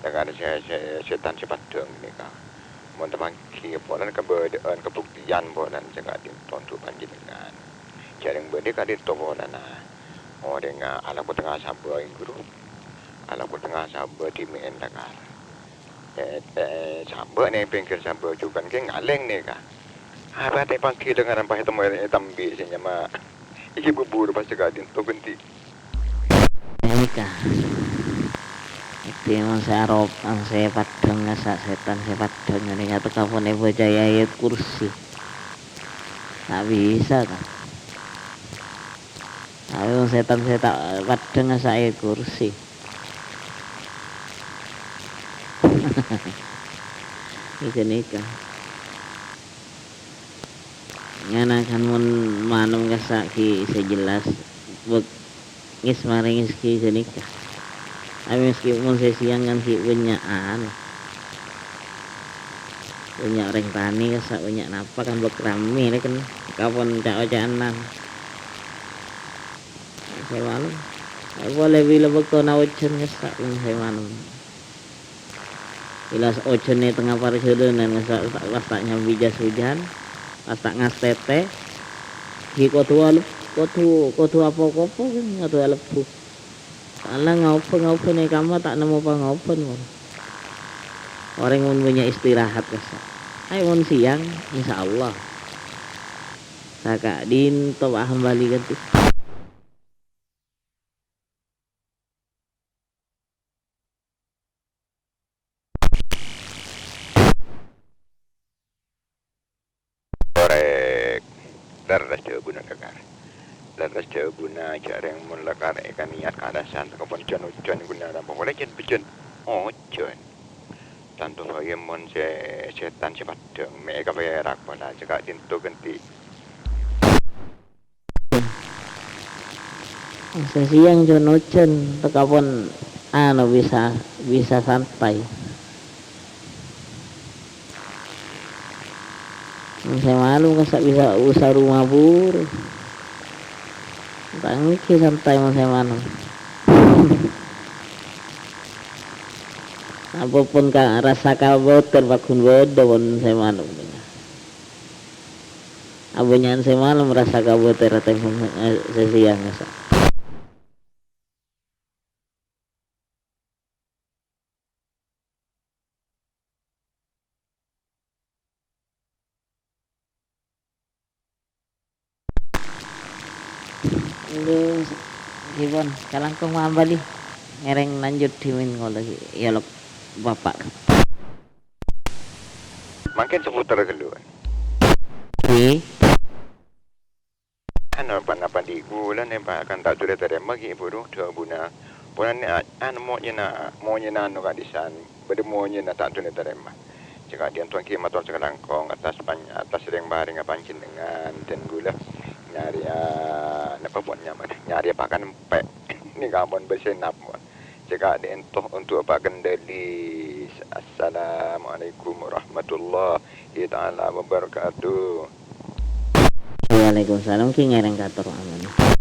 La kan sè, sè, sètan sè peddhâng nèka. Mon tapangghi polana kabâdâ'ân, kabuktèyan polana sè ka'dinto onto' panjhennengngan. Jhâ' rèng bâdâ ka'dinto polana. Orèngnga alako tengnga sabâ, èngghi, Bro. Alako tengnga sabâ dimè'èn la kan. Eh, eh, sambâ' neng pèngghir sambâ' jhughân kè ngalèng nèka. Apa tè' pangghi dâ' ngaran pas ètemmo è-, ètembi sè nyama. Èngghi bubur pas sè ka'dinto ghântè. Nèka. Èngghi mon sè arop, mon sè peddhâng kassa' sètan sè peddhâng nèka tèka pon èbâca'è ayat kursi. Ta' bisa, ta'. Ayo, sètan sè ta' peddhâng kassa' ayat kursi. Nèka, nèka. Ngèn kan mon malem kassa' ghi' sè jelas, bek-, ngès marè ngès ghi' ghânèka. Tapè maskè mon sè sèyang kan ghi' bânnya'an. Bânnya' orèng tanè kassa' bânnya' napa kan bek ramè lè kan kapon ca'-oca'an. Sè malem. Polè bilâ bâktona ojhân kassa' sè malem. Bilâ ojhân è tengnga parjhâlânan kassa' pas ta' nyambi jas hujan, pas ta' ngastètè, ghi' kodhu alep-, kodhu, kodhu apo-kopo kan kodhu alebbhu. Soalna ngobâ-ngobâ è kamma ta' nemmo pangobân, mon. Orèng mon bânnya' istirahat, kassa'. Ayo, mon sèyang, insyaallah. Saka'dinto paham bali ghântè. Korèk. Lerres dhâbuna, Lakar. Lerres dhâbuna, jhâ' rèng mon Lakar èkaniyat kalasan, kapon ojhân-ojhân ghuna rampa polè jhân bejjhân ojhân. Tanto bhâi mon sè sètan sè peddhâng, mè' èkapèrak pola, sè ka'dinto ghântè. Sè sèyang jhân-ojhân, tèka pon, anu, bisa, bisa santai. Sè malem kassa' bisa usah roma buru. Ta' ngghi santai mon sè malem. Apa pon ka-, rassa kabâtèr pagghun bâdâ mon sè malem. Abânnya'an sè malem rassa kabâtèr atèmon, eh, sè sèyang, kassa'. Lu, Kibon, kalangkong mambali. Ngereng lanjut dimin ngolah, ya, lok, Bapak. Mangkèn seputar ghâllu. Oke. Anu, pa-, napa di kaulâ nèng pa-, kan ta' dulih tarèma ghi' buru dhâbuna. Polana, anu, monyèna, monyèna anu ka'dissan, bâdâ monyèna ta' dulih tarèma. Cè' ka'dinto ghi' mator sakalangkong attas pan-, attas rèng-parèngnga panjhennengngan dân kaulâ nyarèya, napa pon nyamana, nyarèya pakan empè'. Nèka ampon bersenap, mon. Cè' ka'dinto untuk Pak Kendali. Assalamualaikum warahmatullahi taala wabarakatuh. Waalaikumsalam, ghi' ngèrèng kator amin.